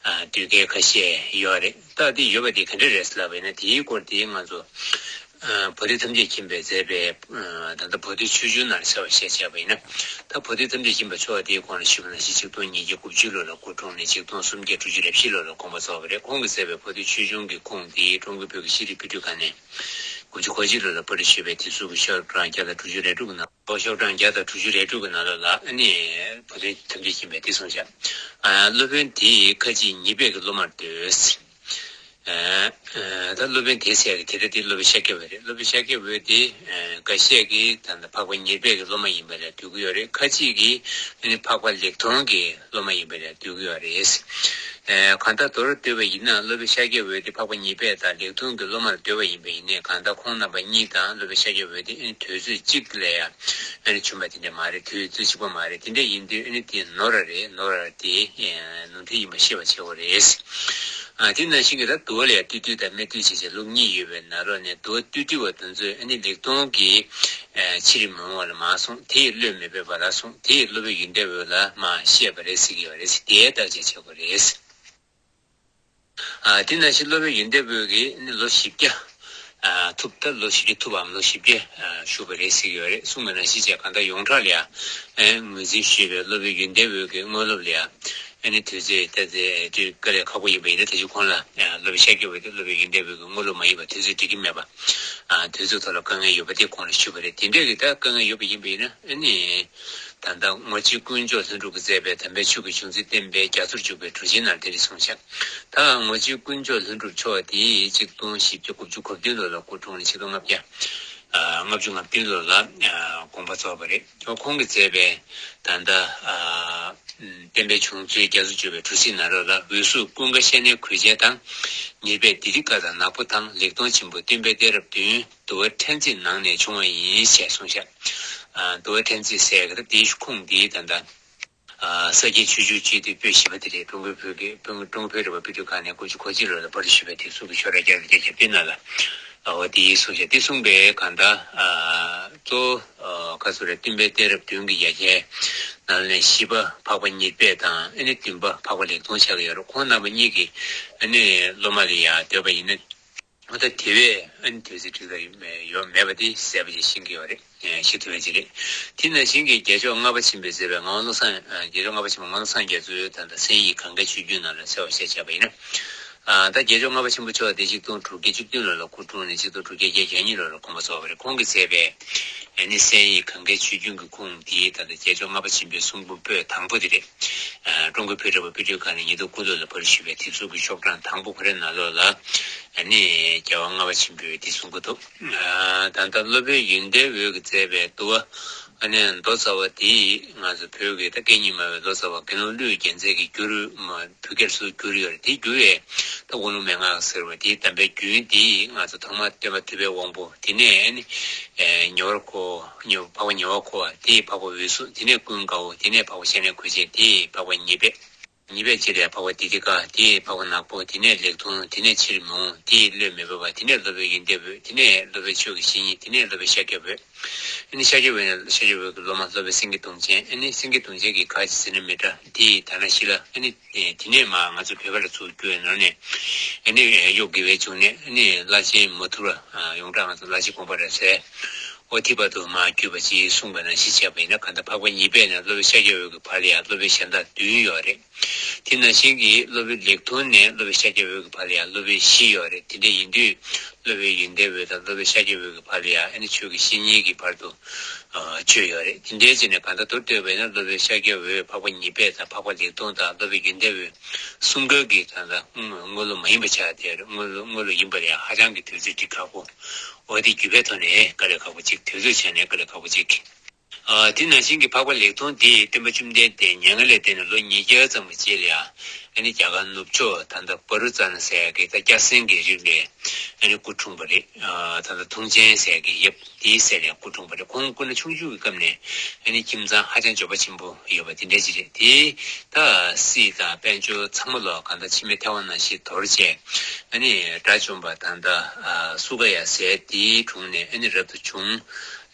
ཨ་དུས་འགལ་ཁ་ཤས་ཡོད་རེད། ད་དེ་ཡོད་པ་དེ་ག་འདྲ་རེད་ཟེར་ལབ་པ་ཡིན་ན། དེའི་སྐོར་དེ་ང་ཚོ་ཨ་བོ་དྷི་ཐམས་ཅད་མཁྱེན་པས་མཛད་པའི་ཨ་ད་ལྟ་བོ་དྷི་ཆོས་འབྱུང་ནང་གསལ་བར་བཤད་བྱས་པ་ཡིན་ན། ད་བོ་དྷི་ཐམས་ཅད་མཁྱེན་པ་མཆོག་དེའི་གོང་ལ་ཞུས་པ་ནང་བཞིན་ཆིག་སྟོང་ཉིས་བརྒྱ་དགུ་བཅུ་ལོ་ལ་སྐུ་འཁྲུངས་ནས་ཆིག་སྟོང་སུམ་བརྒྱ་དྲུག་ཅུ་རེ་བཞི་ལོ་ལ་དགོངས་པ་རྫོགས་པ་རེད། ཁོང་གིས་མཛད་པའི་བོ་དྷི་ཆོས་འབྱུང་གི་ཁུངས་དེ་ཀྲུང་གོའི་བོད་ཀྱི་ཤེས་རིག་དཔེ་སྐྲུན་ཁང་ནས་ དགུ་བཅུ་གོ་གཅིག་ལོ་ལ་པར་ཞུས་པའི་དེབ་གཟུགས་ཀྱི་ཤོག་གྲངས་བརྒྱ་དང་དྲུག་ཅུ་རེ་དྲུག་གི་ནང་། ཤོག་གྲངས་བརྒྱ་དང་དྲུག་ཅུ་རེ་དྲུག་གི་ནང་ལོགས་ལ་ཨ་ནི་བུ་ལོན་ཐམས་ཅད་ཡིན་པའི་དེ་གསུངས་བཞག་ཨ། སློབ་དཔོན་དེས་ཁ་ཅིག་ཉེར་སྦས་ཀྱི་སློབ་མར་འདོད། ཨ། ད་སློབ་དཔོན་དེ་ཟེར་གི་དེ་ལྟ་དེ་སློབ་དཔོན་ཤཱཀྱ་འོད་རེད། སློབ་དཔོན་ཤཱཀྱ་འོད་དེ་ཨ། འགའ་ཤས་ཀྱིས་ད་ལྟ་འཕགས་པ་ཉེར་སྦས་ཀྱི་སློབ་མ་ཡིན་པ་ལ་འདོད་ཀྱི་ཡོད་རེད། ཁ་ཅིག་གིས་ཨ་ནི་འཕགས་པ་ལེགས་མཐོང་གི་སློབ་མ་ཡིན་པ་ལ་འདོད་ཀྱི་ཡོད་རེད། ཨ། གང་ལྟར་མདོར་བསྡུས་པ་ཡིན་ན་སློབ་དཔོན་ཤཱཀྱ་འོད་དེ་འཕགས་པ་ཉེར་སྦས་དང་ལེགས་མཐོང་གི་སློབ་མར་འདོད་པ་ཡིན་པ་ཡིན་ནའི་གང་ལྟར་ཁོང་རྣམ་པ་གཉིས་དང་སློབ་དཔོན་ཤཱཀྱ་འོད་དེ་ཨ་ནི་དུས་ཚོད་གཅིག་ལ་ཡང་ཨ་ནི་བྱུང་བ་དེ་འདྲ་མ་རེད། དུས་ཚོད་གཅིག་པ་མ་རེད། དེ་འདྲ་ཡིན་དུས་ཨ་ནི་དེ་ནོར་བ་རེད། ནོར་བ་དེ་ནོར་འཁྲུལ་ཡིན་པ་ཤེས་པ་བྱེད་དགོས་རེད། ཨ། དེ་ནང་བཞིན་གྱི་ད་དུ་བ་ལ་ཡང་སྟོད་ཐུལ་དང་སྨད་ཐུལ་བྱས་བྱས་ལུགས་གཉིས་ཡོད་པའི་ནང་ལོགས་ནས་དུ་བ་སྟོད་ཐུལ་བ་དེ་ཚོས་ཨ་ནི་ལེགས་མཐོང་གི་ཨ། ཕྱིར་མི་འོང་བ་ལ་མ་གསུངས། དེ་ཡི་བློས་མི་འབེབས་པ་ལ་གསུངས། དེ་ཡི་སློབ་དཔོན་ཡོན་ཏན་འོད་ལ་མར་བཤད་པ་རེད་ཟེར་གྱི་ཡོད་རེད། དེའི་བརྟག་དཔྱད་བྱེད་དགོས་རེད། ཨ། དེ་ནང་བཞིན་སློབ་དཔོན་ཡོན་ཏན་འོད་ཀྱིས་ནི་ལོ་བཞི་བརྒྱ། ཨ། ཐུབ་ད་ལོ་བཞི་བརྒྱ་ཐུབ་བམ་ལོ་བཞི་བརྒྱ་ཨ། བཞུགས་པ་རེད་ཟེར་གྱི་ཡོད་རེད། གསུངས་པ་ནང་བཞིན་བྱས་གང་ལྟར་ཡོངས་གྲགས་ལ་ཡང་ངོས་འཛིན་ཞུས་པའི་སློབ་དཔོན་ཡོན་ཏན་འོད་ཀྱི་དངོས་སློབ་ལ་ཡང་ཨ་ནི་དུས་ཚོད་ད་ལྟའི་དུས་དཀའ་ལས་ཁག་པོ་ཡིན་པ་ཡིན་ན། དེ་བཞིན་ཁོང་ལ་ཨ། སློབ་དཔོན་ཤཱཀྱ་འོད་དེ་སློབ་དཔོན་ཡོན་ཏན་འོད་ཀྱི་དངོས་སློབ་མ་ཡིན་པ་དུས་ཚོད་འགྲིག་གི་མེད་པ། ཨ། དུས་ཚོད་ཐོག་ལ་དཀའ་ངལ་ཡོད་པ་དེ་ཁོང་ལ་ཞུས་པ་རེད། དེ་འདྲ་གི་ད་དཀའ་ངལ་ཡོད་པ་ཡིན་པ་ཡིན་ན་ཨ་ནི། ད་ལྟ་ངོར་ཆེན་དཀོན་མཆོག་ལྷུན་གྲུབ་ཀྱིས་མཛད་པའི་དམ་པའི་ཆོས་ཀྱི་བྱུང་ཚུལ་བསྟན་པའི་རྒྱ་མཚོར་འཇུག་པའི་གྲུབ་ཆེན་ནང་དེ་འདྲ་གསུངས་ཤག་ད་ངོར་ཆེན་དཀོན་མཆོག་ལྷུན་གྲུབ་མཆོག་དེ་ཆིག་སྟོང་བཞི་བརྒྱ་དགུ་བཅུ་གོ་བདུན་ལོ་ལ་སྐུ་འཁྲུངས་ནས་ཆིག་སྟོང་ལྔ་བརྒྱ་ལྔ་བཅུ་ང་བདུན་ལོ་ལ་དགོངས་པ་རྫོགས་པ་རེད། ཁོང་གིས་མཛད་པའི་ད་ལྟ་བསྟན་པའི་བྱུང་ཚུལ་རྒྱ་མཚོར་འཇུག་པའི་གྲུབ་ཆེན་ནང་ལོགས་ལ་འོད་གསལ་ཀུན་དགའ་ཤེས་ནས་གོས་ཆེན་དང་། ཉེར་སྦས་དི་ཏི་ཀ་དང་ནག་པོ་དང་ལེགས་མཐོང་ཆེན་པོ་སྟོན་པའི་གཏད་རབས་བདུན། དུ་བ་ཕྲེང་མཛེས་ནང་ནས་བྱུང་བ་ཡིན་ཞེས་གསུངས་ཤག་ཨ། དུ་བ་ཕྲེང་མཛེས་ཟེར་གྱི་ད་དེའི་ཁུངས་འདི་ད་ལྟ་ཨ། ས་སྐྱའི་ཆོས་འབྱུང་སྤྱི་ལྡེ་པོད་བཞི་པ་དེ་རེད། ཀྲུང་གོའི་བོད་ཀྱི་ཀྲུང་ཀྲུང་གོའི་བོད་རིག་པ་དཔེ་སྐྲུན་ཁང་ནས་དགུ་བཅུ་གོ་གཅིག་ལོ་ལ་པར་ཞུས་པའི་དེབ་གཟུགས་ཀྱི་ཤོག་གྲངས་བརྒྱ་དང་བརྒྱད་ཅུ་གྱ་བདུན་ནང་ལ། ཨ། འོ་དེ་ཡིན་གསུངས་ཤག་དེ་གསུངས་པའི་གང་ལྟར་ཨ། གཙོ་བོ་ཨ། ཁ་སོ་རེ་སྟོན་པའི་གཏད་རབས་བདུན་གྱི་ཡ་གྱལ་ནང་ནས་བཞི་པ་འཕགས་པ་ཉེར་སྦས་དང་ཨ་ནི་བདུན་པ་འཕགས་པ་ལེགས་མཐོང་ཆགས་ཀྱི་ཡོད་རེད། ཁོང་རྣམ་པ་གཉིས་ཀྱི་ཨ་ནི་སློབ་མ་ལ་ཡང་འདོད་པ་ཡིན་ན། ད་དེ་བས་ཨ་ནི་དུས་ཚོད་འགྲིག་ད་ཡོད་མེད་པ་དེ་གསལ་པོ་ཞིག་ཤེས་ཀྱི་ཡོད་རེད། ཤེས་ཐུབ་པ་ཅིག་རེད། དེ་ནང་བཞིན་གྱི་རྒྱལ་མཆོག་ལྔ་པ་ཆེན་པོས་མཛད་པའི་ངག་དབང་བློ་བཟང་། རྒྱལ་མཆོག་ལྔ་པ་ཆེན་པོ་ངག་དབང་བློ་བཟང་རྒྱ་མཚོའི་ད་ལྟ་སེང་ཡིག་གངྒཱའི་ཆོས་འབྱུང་ནང་ལ་གསལ་བར་བཤད་བྱས་པ་ཡིན་ན། ད་རྒྱལ་མཆོག་ལྔ་པ་ཆེན་པོ་མཆོག་དེ་ཆིག་སྟོང་དྲུག་བརྒྱ་བཅུ་བདུན་ལོ་ལ་སྐུ་འཁྲུངས་ནས་ཆིག་སྟོང་དྲུག་བརྒྱ་བརྒྱད་ཅུ་གྱ་གཉིས་ལོ་ལ་དགོངས་པ་རྫོགས་པ་རེད། ཁོང་གིས་མཛད་པའི་ཨ་ནི་སེང་ཡིག་གངྒཱའི་ཆོས་འབྱུང་གི་ཁུངས་འདི་ད་ལྟ་རྒྱལ་མཆོག་ལྔ་པ་ཆེན་པོའི་གསུང་འབུམ་པོད་དང་པོ་དེ་རེད། ཀྲུང་གོའི་བོད་རིག་པ་དཔེ་སྐྲུན་ཁང་ནས་ཉིས་སྟོང་དགུ་ལོ་ལ་པར་ཞུས་པའི་དེབ་གཟུགས་ཀྱི་ཤོག་གྲངས་དང་པོ་ཁོ་རའི་ནང་ལོགས་ལ་ཨ་ནི་རྒྱལ་བ་ལྔ་པ་ཆེན་པོས་འདི་གསུང་གི་འདུག་ད་ལྟ་སློབ་དཔོན་ཡོན་ཏན་འོད་ཀྱིས་མཛད་པའི་དུ་བ་ཨ་ནི་མདོ་རྩ་བ་འདི་ང་ཚོ་བོད་ཀྱི་ད་སྐད་གཉིས་སྨྲ་བའི་མདོ་རྩ་བ་དགེ་སློང་ཀླུའི་རྒྱལ་མཚན་གྱིས་བསྒྱུར་མ། བོད་སྐད་སུ་བསྒྱུར་ཡོད་རེད། དེ་བསྒྱུར་བའི་ད་དབུ་ལུང་མན་ངག་ཟེར་བ་དེའི་གདམས་པའི་རྒྱུན་དེ་ང་ཚོ་ཐོག་མར་སྟོན་པ་ཐུབ་པའི་དབང་པོ། དེ་ནས་ཨ་ནི་ཉེ་བར་མཁོ་བ། ཉེ་འཕགས་པ་ཉེ་བར་མཁོ་བ། དེ་འཕགས་པ་འོད་གསལ། དེ་ནས་ཀུན་དགའ་བོ། དེ་ནས་འཕགས་པ་ཤེས་ནས་གོས་ཆེན། དེ་འཕགས་པ་ཉེར་སྦས། ཉེར་སྦས་ཅིག་ལས་འཕགས་པ་དི་ཏི་ཀ། དེ་འཕགས་པ་ནག་པོ། དེ་ནས་ལེགས་མཐོང་། དེ་ནས་ཕྱིར་མི་འོང་། དེ་བློས་མི་འབེབས་པ། དེ་ནས་སློབ་དཔོན་ཡོན་ཏན་འོད། དེ་ནས་སློབ་དཔོན་ཆོས་ཀྱི་བཤེས་གཉེན། དེ་ནས་སློབ་དཔོན་ཤཱཀྱ་འོད། ཨ་ནི་ཤཱཀྱ་འོད་ནས་ཤཱཀྱ་འོད་ཀྱི་སློབ་མ་སློབ་དཔོན་སེང་གེ་གདོང་ཅན། ཨ་ནི་སེང་གེ་གདོང་ཅན་གྱིས་ག་ཅི་ཟེར་ན་མི་འདྲ། དེ་ཡི་ད་ན་ཤི་ལ། ཨ་ནི་དེ་ནས་མ་ང་ཚོ་བོད་པ་ལ་ཚུར་བསྒྱུར་བའི་ནང་ནས་ཨ་ནི་གཡོ་དགེ་བའི་འབྱུང་གནས། ཨ་ནི་བླ་ཆེན་མ་ཐུར་བ། ཡོངས་གྲགས་ང་ཚོ་བླ་ཆེན་དགོངས་པ་རབ་གསལ། ཨོ་དེ་བར་དུ་མ་བརྒྱུད་པ་ཅིག་གསུངས་པ་ནང་བཞིན་བྱས་པ་ཡིན་ན། གང་ལྟར་འཕགས་པ་ཉེར་སྦས་ནས་སློབ་དཔོན་ཤཱཀྱ་འོད་ཀྱི་བར་ལ་ཡང་སློབ་དཔོན་གཞན་དག་བདུན་ཡོད་རེད། དེ་ནང་བཞིན་གྱི་སློབ་དཔོན་ལེགས་མཐོང་ནས་སློབ་དཔོན་ཤཱཀྱ་འོད་ཀྱི་བར་ལ་ཡང་སློབ་དཔོན་བཞི་ཡོད་རེད། དེ་འདྲ་ཡིན་དུས་སློབ་དཔོན་ཡོན་ཏན་འོད་དང་སློབ་དཔོན་ཤཱཀྱ་འོད་ཀྱི་བར་ལ་ཡང་ཨ་ནི་ཆོས་ཀྱི་བཤེས་གཉེན་གྱི་བར་དུ་ཨ་བཅུ་ཡོད་རེད། དེ་འདྲའི་བྱས་ནས་གང་ལྟར་མདོར་བསྡུས་པ་ཡིན་ན་སློབ་དཔོན་ཤཱཀྱ་འོད། འཕགས་པ་ཉེར་སྦས་དང་འཕགས་པ་ལེགས་མཐོང་དང་སློབ་དཔོན་ཡོན་ཏན་འོད་གསུམ་ཀ་གི་གང་ལྟར་དངོས་སློབ་མ་ཡིན་པ་ཆགས་བསྡད་རེད། དངོས་སློབ་དངོས་སློབ་ཡིན་པ་ལ་ཡང་ཧ་ཅང་གི་དུས་ཚོད་འགྲིག་ཁག་པོ། འོ་དེ་བརྒྱུད་པའི་ཐོག་ནས་དཀའ་ལས་ཁག་པོ་གཅིག་དུས་ཚོད་ཆ་ནས་དཀའ་ལས་ཁག་པོ་གཅིག་ཨ། དེ་ནང་བཞིན་གྱི་འཕགས་པ་ལེགས་མཐོང་དེས་སྟོན་པ་བཅོམ་ལྡན་འདས་མྱ་ངན་ལས་འདས་ནས་ལོ་ཉིས་བརྒྱ་ཙམ་གྱི་རྗེས་ལ་ཡང་ཨ་ནི་རྒྱ་གར་ནུབ་ཕྱོགས་ད་ལྟ་བ་རུ་ཙ་ན་ཟེར་ཡག་གི་ད་སྐྱ་སེང་གི་རི་ལ་ཨ་ནི་སྐུ་འཁྲུངས་པ་རེད། ཨ། ད་ལྟ་ཐུང་ཆེན་ཟེར་ཡག་གི་ཡབ་དེའི་སྲས་ལ་སྐུ་འཁྲུངས་པ་རེད། ཁོང་སྐུ་ན་ཆུང་ཆུང་གི་སྐབས་ནས་ཨ་ནི་ཁྱིམ་ཚང་ཧ་ཅང་འབྱོར་པ་ཆེན་པོ་ཡོད་པ་དེ་འདྲ་ཅིག་རེད། དེ་ད་སྲིད་དང་དཔལ་འབྱོར་ཚང་མ་ལོག་གང་ལྟར་ཕྱི་མའི་ཐལ་བ་ནང་བཞིན་དོར་བྱས་ཨ་ནི་དགྲ་བཅོམ་པ་ད་ལྟ་ཨ་སུ་ཀ་ཡ་ཟེར་དེའི་དྲུང་ནས་ཨ་ནི་རབ་ཏུ་བྱུང་།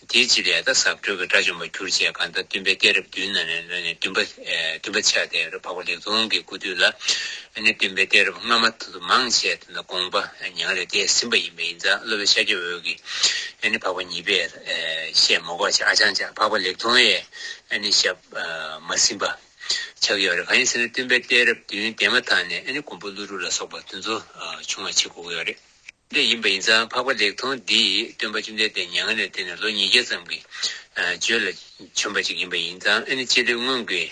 དེའི་རྗེས་ལ་ད་ཟབ་དྲག་གི་དགྲ་བཅོམ་པར་གྱུར་བྱས་གང་ལྟར་སྟོན་པའི་གཏད་རབས་བདུན་ནང་ནས་བདུན་པ་ཨེ་བདུན་པ་ཆགས་ཏེ་འཕགས་པ་ལེགས་མཐོང་གི་སྐུ་དུས་ལ་ཨ་ནི་སྟོན་པའི་གཏད་རབས་སྔ་མ་དུ་མང་ཆེ་དེ་ནི་དགོངས་པ་མྱ་ངན་ལས་འདས་ཟིན་པ་ཡིན་པ་ཡིན་ཙང་སློབ་དཔོན་ཤཱཀྱ་འོད་ཀྱིས་ཨ་ནི་འཕགས་པ་ཉེར་སྦས་ཨེ་བཤད་མ་དགོས་ཆ་ཨ་ཅང་ཅང་འཕགས་པ་ལེགས་མཐོང་ཡས་ཨ་ནི་བཤད་ཨ་མ་ཟིན་པ་ཆགས་ཡོད་རེད། གང་ཡིན་ཟེར་ན་སྟོན་པའི་གཏད་རབས་བདུན་འདས་མ་ཐག་ནས་ཨ་ནི་མགོན་པོ་ཀླུ་སྒྲུབ་ལ་སོགས་པ་དེ་ཚོ་ཨ་བྱུང་བ་བྱེད་དགོས་ཀྱི་ཡོད་རེད། འདི་ཡིན་པ་ཡིན་ཙང་འཕགས་པ་ལེགས་མཐོང་འདི་སྟོན་པ་བཅོམ་ལྡན་འདས་མྱ་ངན་ལས་འདས་ནས་ལོ་ཉིས་བརྒྱ་ཙམ་གྱི་རྗེས་ལ་བྱོན་པ་ཅིག་ཡིན་པ་ཡིན་ཙང་། ཨ་ནི་སྤྱི་ལོའི་སྔོན་གྱི་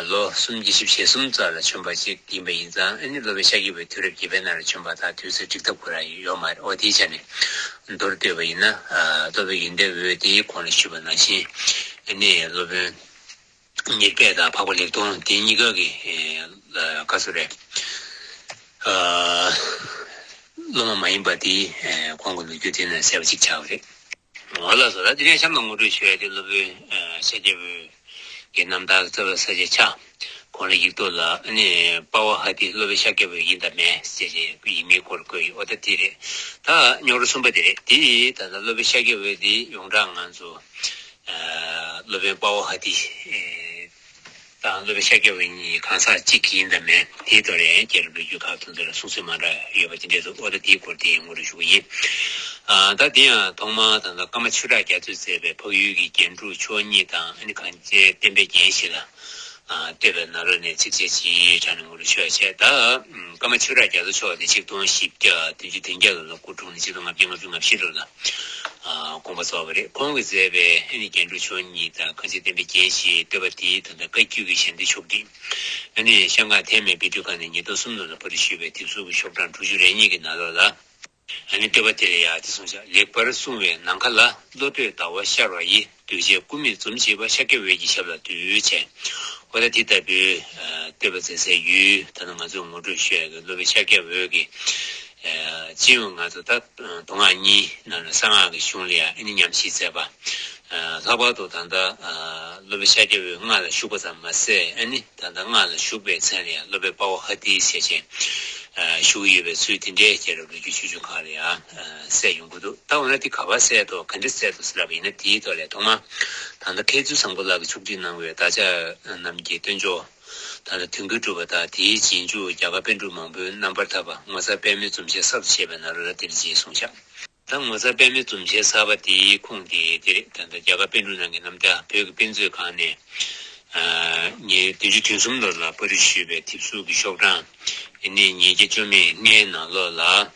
ལོ་སུམ་བརྒྱ་བཞི་བཅུ་ཞེ་གསུམ་ཙམ་ལ་བྱོན་པ་ཅིག་ཡིན་པ་ཡིན་ཙང་། ཨ་ནི་སློབ་དཔོན་ཤཱཀྱ་པའི་དུས་རབས་བརྒྱད་པའི་ནང་ལ་བྱོན་པ་དང་དུས་ཚོད་འགྲིག་ཐབས་ཁོ་རང་ཡོད་མ་རེད། འོ་དེའི་ཆ་ནས་མདོར་བསྡུས་པ་ཡིན་ན། སློབ་དཔོན་ཡོན་ཏན་འོད་དེ་གོང་ལ་ཞུས་པ་ནང་བཞིན། ཨ་ནི་སློབ་དཔོན་ཉེར་སྦས་དང་འཕགས་པ་ལེགས་མཐོང་དེ་གཉིས་ཀ་གི་ཨ་བཀའ་ཟུར་རེད། ཨ་སློབ་མ་མ་ཡིན་པ་དེ་ཨ་ཁོང་གི་ལོ་རྒྱུས་དེ་ནས་གསལ་བ་ཅིག་ཆགས་པ་རེད། འོ་ལགས་སོ། ད་དེ་ནས་གཤམ་ལ་ངོ་སྤྲོད་ཞུ་ཡ་དེ་སློབ་དཔོན་ཨ་ཤཱཀྱ་པའི་གི་རྣམ་ཐར་རྩ་བའི་ས་བཅད་ཆ་གོང་ལ་ཡིག་ཐོག་ལ། ཨ་ནི་པ་ཝ་ཧ་ཏི་སློབ་དཔོན་ཤཱཀྱ་པའི་ཡིན་དང་མིན་ཟེར་བྱས་ཡིན་མིན་སྐོར་བཀོད་ཡོད། འོ་ད་དེ་རེད། ད་རྙོག་དྲ་གསུམ་པ་དེ་རེད། དེ་ད་ལྟ་སློབ་དཔོན་ཤཱཀྱ་པའི་དེ་ཡོངས་གྲགས་ང་ཚོ་ཨ་སློབ་དཔོན་པ་ཝ་ཧ་ཏི་ཨེ་དང་སློབ་དཔོན་ཤཱཀྱ་པ་གཉིས་གང་ཟག་གཅིག་ཡིན་དང་མིན་དེའི་ཐོག་ལ་ཡང་རྒྱལ་རབས་ལོ་རྒྱུས་ཁག་དེ་ཚོ་ལ་གསུང་ཚུལ་མ་འདྲ་ཡོད་པ་དེ་འདྲས་འདུག་འོ་ད་དེའི་སྐོར་དེ་ཡང་ངོ་སྤྲོད་ཞུ་གི་ཡིན། ཨ་ད་དེ་ཡང་ཐོག་མར་ད་ལྟ་ཀརྨ་ཆོས་གྲགས་རྒྱ་མཚོས་མཛད་པའི་འཕགས་ཡུལ་གྱི་རྒྱན་དྲུག་མཆོག་གཉིས་དང་། ཨ་ནི་གངས་ཅན་བསྟན་པའི་རྒྱན་བཞི་ལ་ཨ་བསྟོད་པའི་ནང་ལོགས་ནས་ཚིགས་བཅད་གཅིག་དྲངས་ནས་ངོ་སྤྲོད་ཞུ་ཡ་བྱས། ད་ཀརྨ་ཆོས་གྲགས་རྒྱ་མཚོ་མཆོག་ནི་ཆིག་སྟོང་བཞི་བརྒྱ་བདུན་ཅུ་དོན་བརྒྱད་ལོ་ལ་སྐུ་འཁྲུངས་ནས་ཆིག་སྟོང་ལྔ་བརྒྱ་ལྔ་བཅུ་ང་བཞི་ལོ་ལ་ཨ་དགོངས་པ་རྫོགས་པ་རེད། ཁོང་གིས་མཛད་པའི་ཨ་ནི་རྒྱན་དྲུག་མཆོག་གཉིས་དང་གངས་ཅན་བསྟན་པའི་རྒྱན་བཞིའི་བསྟོད་པ་དེའི་ད་ལྟ་བཀའ་བརྒྱུད་ཀྱི་ཞལ་འདོན་ཕྱོགས་སྒྲིག་ཨ་ནི་ཤང་ཀང་ཐའེ་མེ་པེ་ཏུའུ་ཁང་ནས་ཉིས་སྟོང་གསུམ་ལོ་ལ་པར་སྐྲུན་ཞུས་པའི་དེབ་གཟུགས་ཀྱི་ཤོག་གྲངས་དྲུག་ཅུ་རེ་གཉིས་ཀྱི་ནང་ལོགས་ལ། ཨ་ནི་བསྟོད་པ་དེ་ལ་ཡང་དེ་གསུངས་ཤག་ལེགས་པར་གསུངས་པའི་ནམ་མཁའ་ལ། བློ་གྲོས་ཟླ་བ་ཤར་བ་ཡི། གདུལ་བྱའི་སྐུ་མིག་འཛུམ་བཞད་པ། ཤཱཀྱ་འོད་ཀྱི་ཞབས་ལ་འདུད་བྱས། འོ་ད་དེ་ལྟ་བུའི་ཨ་བསྟོད་པ་མཛད་སའི་ཡུལ། ད་ནི་ང་ཚོས་ངོ་སྤྲོད་ཞུ་ཡག་གི་སློབ་དཔོན་ཤཱཀྱ་འོད་ཀྱི་ཨ་སྤྱི་ཡོངས་ང་ཚོ་ད་མདོ་སྔགས་གཉིས་ནང་ནས་གསང་སྔགས་ཀྱི་གཞུང་ལ་ཡང་ཨ་ནི་ཉམས་ཞིབ་མཛད་པ། ཨ་ལྷག་པར་དུ་ད་ལྟ་ཨ་སློབ་དཔོན་ཤཱཀྱ་འོད་སྔགས་ལ་ཞུགས་པ་ཙམ་མ་ཟད། ཨ་ནི་ད་ལྟ་སྔགས་ལ་ཞུགས་པའི་མཚན་ལ་ཡང་སློབ་དཔོན་པ་ཝ་ཧ་ཏི་ཞེས་བྱས་ཨ་ཞུ་གི་ཡོད་པའི་ཚུལ་དེ་འདྲའི་རྒྱལ་རབས་ལོ་རྒྱུས་ཆུང་ཆུང་ཁག་ལ་ཡང་ཨ་གསལ་ཡོང་གི་འདུག་ད་འོ་ན་དེ་ག་པར་གསལ་འདུག་ག་འདྲ་གསལ་འདུག་ཟེར་ལབ་པ་ཡིན་ན། དེའི་ཐོག་ལ་ཐོག་མར་ད་ལྟ་མཁས་བཙུན་བཟང་པོ་ལགས་ཀྱིས་ཕྱོགས་སྒྲིག་གནང་བའི་བདག་ཅག་རྣམས་ཀྱི་སྟོན་མཆོག་ད་ལྟ་དོན་ཀུན་གྲུབ་པ་དང་དེའི་རྗེས་འཇུག་རྒྱ་གར་པཎ་གྲུབ་མང་པོའི་རྣམ་པར་ཐར་པ་ངོ་མཚར་དཔེ་མའི་འཛུམ་ཞལ་གསར་དུ་ཞེས་པའི་ནང་ལོགས་ལ་དེ་འདྲ་ཅིག་གསུངས་ཤག་ད་ངོ་མཚར་དཔེ་མའི་འཛུམ་ཞལ་གསར་པ་དེའི་ཁུངས་དེ་དེ་རེད། ད་ལྟ་རྒྱ་གར་པཎ་གྲུབ་རྣམས་ཀྱི་རྣམ་ཐར་བོད་ཀྱི་དཔེ་མཛོད་ཁང་ནས་ཨ་ཉིས་བདུན་ཅུ་དོན་གསུམ་ལོ་ལ་པར་སྐྲུན་ཞུས་པའི་དེབ་གཟུགས་ཀྱི་ཤོག་གྲངས་ཨ་ནི་ཉིས་བརྒྱ་བཅུ་མེད་ལྔའི་ནང་ལོགས་ལ།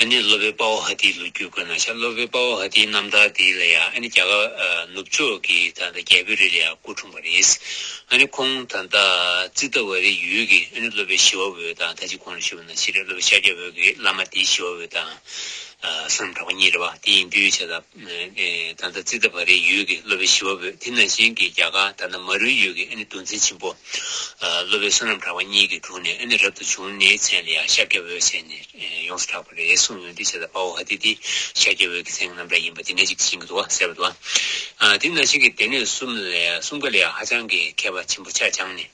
ཨ་ནི་སློབ་དཔོན་པ་ཝ་ཧ་ཏིའི་ལོ་རྒྱུས་བཀོད་གནང་ཤག་སློབ་དཔོན་པ་ཝ་ཧ་ཏིའི་རྣམ་ཐར་དེ་ལ་ཡང་ཨ་ནི་རྒྱ་གར་ཨ་ནུབ་ཕྱོགས་ཀྱི་ད་ལྟ་རྒྱལ་པོའི་རི་ལ་ཡང་སྐུ་འཁྲུངས་པ་རེད། ཨ་ནི་ཁོང་ད་ལྟ་ཙིཏྟ་ཝ་རའི་ཡུལ་གྱི་ཨ་ནི་སློབ་དཔོན་ཞི་བ་འོད་དང་། ད་ཅི་གོང་ལ་ཞུས་པ་ནང་བཞིན་རེད། སློབ་དཔོན་ཤཱཀྱ་འོད་ཀྱི་བླ་མ་དེ་ཞི་བ་འོད་དང་ཨ་བསོད་ནམས་གྲགས་པ་གཉིས་རེད་པ། དེ་ཡིན་དུས་བྱས་ཙང་ཨ་ད་ལྟ་ཙིཏྟ་ཝ་རའི་ཡུལ་གྱི་སློབ་དཔོན་ཞི་བ་འོད། དེ་ནང་བཞིན་གྱི་རྒྱ་གར་ད་ལྟ་མ་རུའི་ཡུལ་གྱི་ཨ་ནི་གདུང་འཛིན་ཆེན་པོ་ཨ་སློབ་དཔོན་བསོད་ནམས་གྲགས་པ་གཉིས་ཀྱི་དྲུང་ནས་ཨ་ནི་རབ་ཏུ་བྱུང་ནས་མཚན་ལ་ཡང་ཤཱཀྱ་འོད་ཟེར་ནས་ཡོངས་སུ་གྲགས་པ་རེད་གསུངས་ཡོང་དུས་བྱས་ཙང་པ་ཝ་ཧ་ཏི་དེ་ཤཱཀྱ་འོད་ཀྱི་མཚན་གྱི་རྣམ་གྲངས་ཡིན་པ་དེ་འདྲ་ཅིག་ཤེས་ཀྱི་འདུག་བ། གསལ་པོ་འདུག་བ། ཨ་དེ་ནང་བཞིན་གྱི་སྡེ་སྣོད་གསུམ་ལ་གསུམ་ཀ་ལ་ཡང་ཧ་ཅང་གི་མཁས་པ་ཆེན་པོ་ཆ་བཅངས་ནས།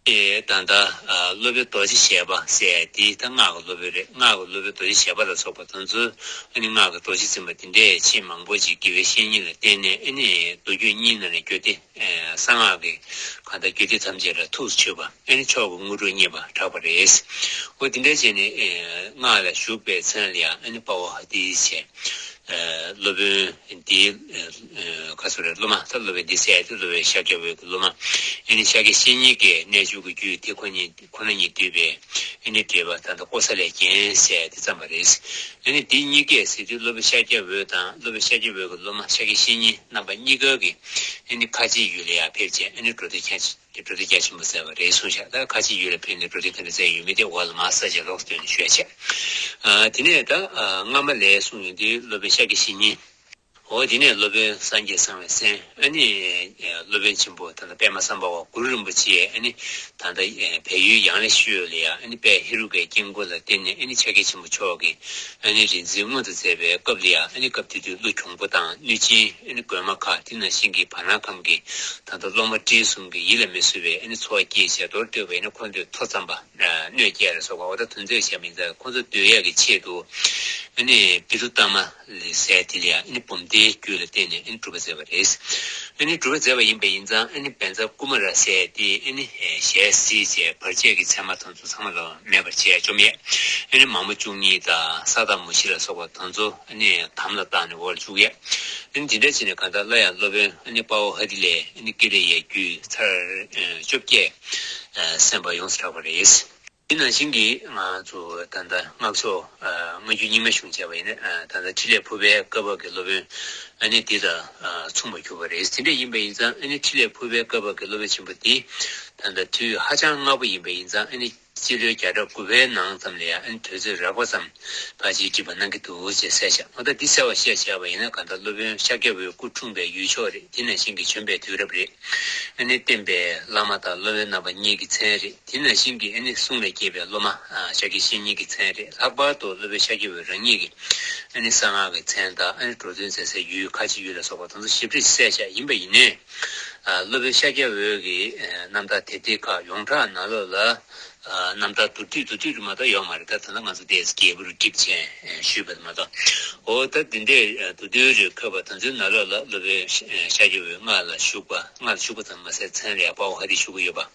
ཨེ་ད་ལྟ་ཨ་སློབ་དཔོན་རྡོ་རྗེ་བཞད་པ་ཟེར་ཡ་དེ་ད་སྔགས་ཀྱི་སློབ་དཔོན་རེད། སྔགས་ཀྱི་སློབ་དཔོན་རྡོ་རྗེ་བཞད་པ་ལ་སོགས་པ་དེ་ཚོ་ཨ་ནི་སྔགས་ཀྱི་རྡོ་རྗེ་འཛིན་པ་དེ་འདྲས་ཆེས་མང་པོ་ཅིག་དགེ་བའི་བཤེས་གཉེན་ལ་བརྟེན་ནས་ཨ་ནི་མདོ་རྒྱུད་གཉིས་ནང་ནས་རྒྱུད་སྡེ་ཨེ་གསང་སྔགས་ཀྱི་གང་ལྟར་རྒྱུད་སྡེ་ཐམས་ཅད་ལ་ཐུགས་སུ་ཆུད་པ། ཨ་ནི་མཆོག་གི་དངོས་གྲུབ་བརྙེས་པ་གྲགས་པ་རེད། འོ་དེ་འདྲ་བྱས་ནས་ཨེ་སྔགས་ལ་ཞུགས་པའི་མཚན་ལ་ཡང་ཨ་ནི་པ་ཝ་ཧ་ཏི་ཞེས། ཨ་སློབ་དཔོན་འདིའི་ཨ་ག་ཟེར་རེད། སློབ་མ་ད་སློབ་དཔོན་འདི་ཟེར་ཡ་དེ་སློབ་དཔོན་ཤཱཀྱ་འོད་ཀྱི་སློབ་མ། ཨ་ནི་ཤཱཀྱ་བཤེས་གཉེན་གྱི་གནས་མཇུག་གི་རྒྱུད་དེ་ཁོ་གཉིས་ཁོ་ན་གཉིས་བསྡུས་པའི་ཨ་ནི་འགྲེལ་པ་ད་ལྟ་ཀོ་ས་ལའི་རྒྱན་ཟེར་ཡ་དེ་བརྩམས་པ་རེད། ཨ་ནི་འདི་གཉིས་ཀས་ཟེར་དུས་སློབ་དཔོན་ཤཱཀྱ་འོད་དང་སློབ་དཔོན་ཤཱཀྱ་འོད་ཀྱི་སློབ་མ་ཤཱཀྱ་བཤེས་གཉེན་རྣམ་པ་གཉིས་ཀ་གིས་ཨ་ནི་ཁ་ཆེའི་ཡུལ་ལ་ཡང་ཕེབས་བྱས་ཨ་ནི་འགྲོ་དོན་ཁྱད་དེ་འགྲོ་དོན་རྒྱ་ཆེན་པོ་མཛད་པ་རེད་གསུངས་ཤག་ད་ཁ་ཆེའི་ཡུལ་ལ་ཕེབས་ནས་འགྲོ་དོན་ག་འདྲ་མཛད་ཡོད་མེད་དེ་འོག་ལ་མར་ས་བཅད་ལོགས་སུ་བཏོན་ནས་ཞུ་ཡ་བྱས། ཨ་དེ་ནས་ད་ཨ་སྔ་མ་ལས་གསུངས་ཡོང་དུས་སློབ་དཔོན་ཤཱཀྱ་བཤེས་གཉེན། འོ་དེ་ནས་སློབ་དཔོན་སངས་རྒྱས་གསང་བའི་སེང་། ཨ་ནི་སློབ་དཔོན་ཆེན་པོ་ད་ལྟ་པདྨ་སམ་བྷ་ཝ་གུ་རུ་རིན་པོ་ཆེ། ཨ་ནི་ད་ལྟ་བལ་ཡུལ་ཡང་ལེ་ཤོད་ལ་ཡ་ཨ་ནི་དཔལ་ཧེ་རུ་ཀའི་དཀྱིལ་འཁོར་ལ་བརྟེན་ནས་ཨ་ནི་ཕྱག་རྒྱ་ཆེན་པོ་མཆོག་གིས་ཨ་ནི་རིག་འཛིན་མངོན་དུ་མཛད་པའི་སྐབས་ལ་ཡ། ཨ་ནི་སྐབས་དེ་དུས་ཀླུ་གྱོང་པོ་དང་གནོད་སྦྱིན་ཨ་ནི་རྒོད་མ་ཁ་དེ་ནང་བཞིན་གྱི་བར་སྣང་ཁམས་ཀྱི་ད་ལྟ་སློབ་མ་སྤྲེལ་གསུམ་གྱི་ཡིད་ལ་མི་བཟོད་པའི་ཨ་ནི་ཚོར་བ་སྐྱེས་བྱས། མདོར་བསྡུས་པ་ཡིན་ན་ཁོང་ཚོས་ཐོ་འཚམས་པ། གནོད་སྐྱེལ་ལ་སོགས་པ། འོ་ད་དོན་ཚན་བཤད་པ་ཡིན་ཙང་ཁོང་ཚོ་སྡུག་ཡག་གི་ཆེད་དུ་ཨ་ནི་བི་དྷུ་ཏ་མ་ལ་ཟེར་དེ་ལ་ཡང་ཨ་ནི་བུམ་སྡེའི་རྒྱུད་ལ་བརྟེན་ནས་ཨ་ནི་སྒྲུབ་པ་མཛད་པ་རེད། ཨ་ནི་སྒྲུབ་པ་མཛད་པ་ཡིན་པ་ཡིན་ཙང་ཨ་ནི་བཛྲ་ཀུ་མ་ར་ཟེར་དེ་ཨ་ནི་ཞལ་བསིལ་བྱས་བར་ཆད་ཀྱི་མཚན་མ་དེ་ཚོ་ཚང་མ་ལ་མེད་པར་བྱས་བཅོམ་ཡས། ཨ་ནི་མ་མོ་བཅུ་གཉིས་དང་ས་བདག་མུ་བཞི་ལ་སོགས་པ་དེ་ཚོ་ཨ་ནི་དམ་ལ་བཏགས་ནས་འོག་ལ་བཅུག་ཡས། ཨ་ནི་དེ་འདྲ་བྱས་ནས་གང་ལྟར་སླར་ཡང་སློབ་དཔོན་ཨ་ནི་དཔའ་བོ་ཧ་ཏི་ལས་ཨ་ནི་ཀི་ལེ་ཡའི་རྒྱུད་ཚར་བཅོ་བརྒྱད་གསན་པ་ཡོངས་སུ་གྲགས་པ་རེད། དེ་ནང་བཞིན་གྱི་ང་ཚོ་ད་ལྟ་སྔགས་ཕྱོགས་ཨ་སྔགས་རྒྱུད་རྙིང་མ་གཞུང་བྱས་པ་ཡིན་ན་ཨ་ད་ལྟ་ཕྲིན་ལས་ཕུར་པའི་བཀའ་བབས་ཀྱི་སློབ་དཔོན་ཨ་ནི་འདི་དང་ཨ་མཚུངས་པར་གྱུར་པ་རེད། དེ་འདྲ་ཡིན་པ་ཡིན་ཙང་ཨ་ནི་ཕྲིན་ལས་ཕུར་པའི་བཀའ་བབས་ཀྱི་སློབ་དཔོན་ཆེན་པོ་འདི་ད་ལྟ་དུས་ཧ་ཅང་སྔ་པོ་ཡིན་པ་ཡིན་ཙང་ཨ་ནི་སྤྱི་ལོའི་བརྒྱ་ཕྲག་དགུ་པའི་ནང་ཙམ་ལ་ཡང་ཨ་ནི་དུས་ཚོད་རགས་པ་ཙམ་ཕར་ཅིག་བྲིས་པ་གནང་གི་འདུག་ཅེས་གསལ་བཞག་འོ་ད་འདི་གསལ་བ་བཤད་བྱས་པ་ཡིན་ན་གང་ལྟར་སློབ་དཔོན་ཤཱཀྱ་འོད་སྐུ་འཁྲུངས་པའི་ཡུལ་ཕྱོགས་རེད། དེ་ནང་བཞིན་གྱི་བྱོན་པའི་དུས་རབས་རེད། ཨ་ནི་བསྟེན་པའི་བླ་མ་དང་སློབ་དཔོན་རྣམ་པ་གཉིས་ཀྱི་མཚན་རེད། དེ་ནང་བཞིན་གྱི་ཨ་ནི་གསུང་ལས་སྐྱེས་པའི་སློབ་མ་ཨ་ཤཱཀྱ་བཤེས་གཉེན་གྱི་མཚན་རེད། ལྷག་པར་དུ་སློབ་དཔོན་ཤཱཀྱ་འོད་རང་ཉིད་ཀྱི་ཨ་ནི་གསང་སྔགས་ཀྱི་མཚན་དང་ཨ་ནི་འགྲོ་དོན་མཛད་སའི་ཡུལ་ཁ་ཆེ་ཡུལ་ལ་སོགས་པ་དེ་ཚོ་ཞིབ་ཕྲ་གསལ་བཞག་ཡིན་པ་ཡིན་ནའི། ཨ་སློབ་དཔོན་ཤཱཀྱ་འོད་ཀྱི་ཨ་རྣམ་ཐར་དེབ་ཐེར་ཁག་ཡོངས་གྲགས་ནང་ལོགས་ལ་ཨ་རྣམ་ཐར་མདོར་བསྡུས་མདོར་བསྡུས་རུ་མ་གཏོགས་ཡོད་མ་རེད། ད་ད་ལྟ་ང་ཚོ་དེ་རྒྱས་པོ་རུ་བསྒྲིགས་བྱས་ཨ་ཞུས་པ་དེ་མ་གཏོགས། འོ་ད་འདི་འདྲའི་ཨ་མདོར་བསྡུས་རུ་འཁོད་པ་དེ་ཚོའི་ནང་ལོགས་ལ་སློབ་དཔོན་ཤཱཀྱ་འོད་སྔགས་ལ་ཞུགས་པ། སྔགས་ལ་ཞུགས་པ་ཙམ་མ་ཟད་མཚན་ལ་ཡང་དཔའ་བོ་ཧ་ཏི་ཞུགས་ཀྱི་ཡོད་པ།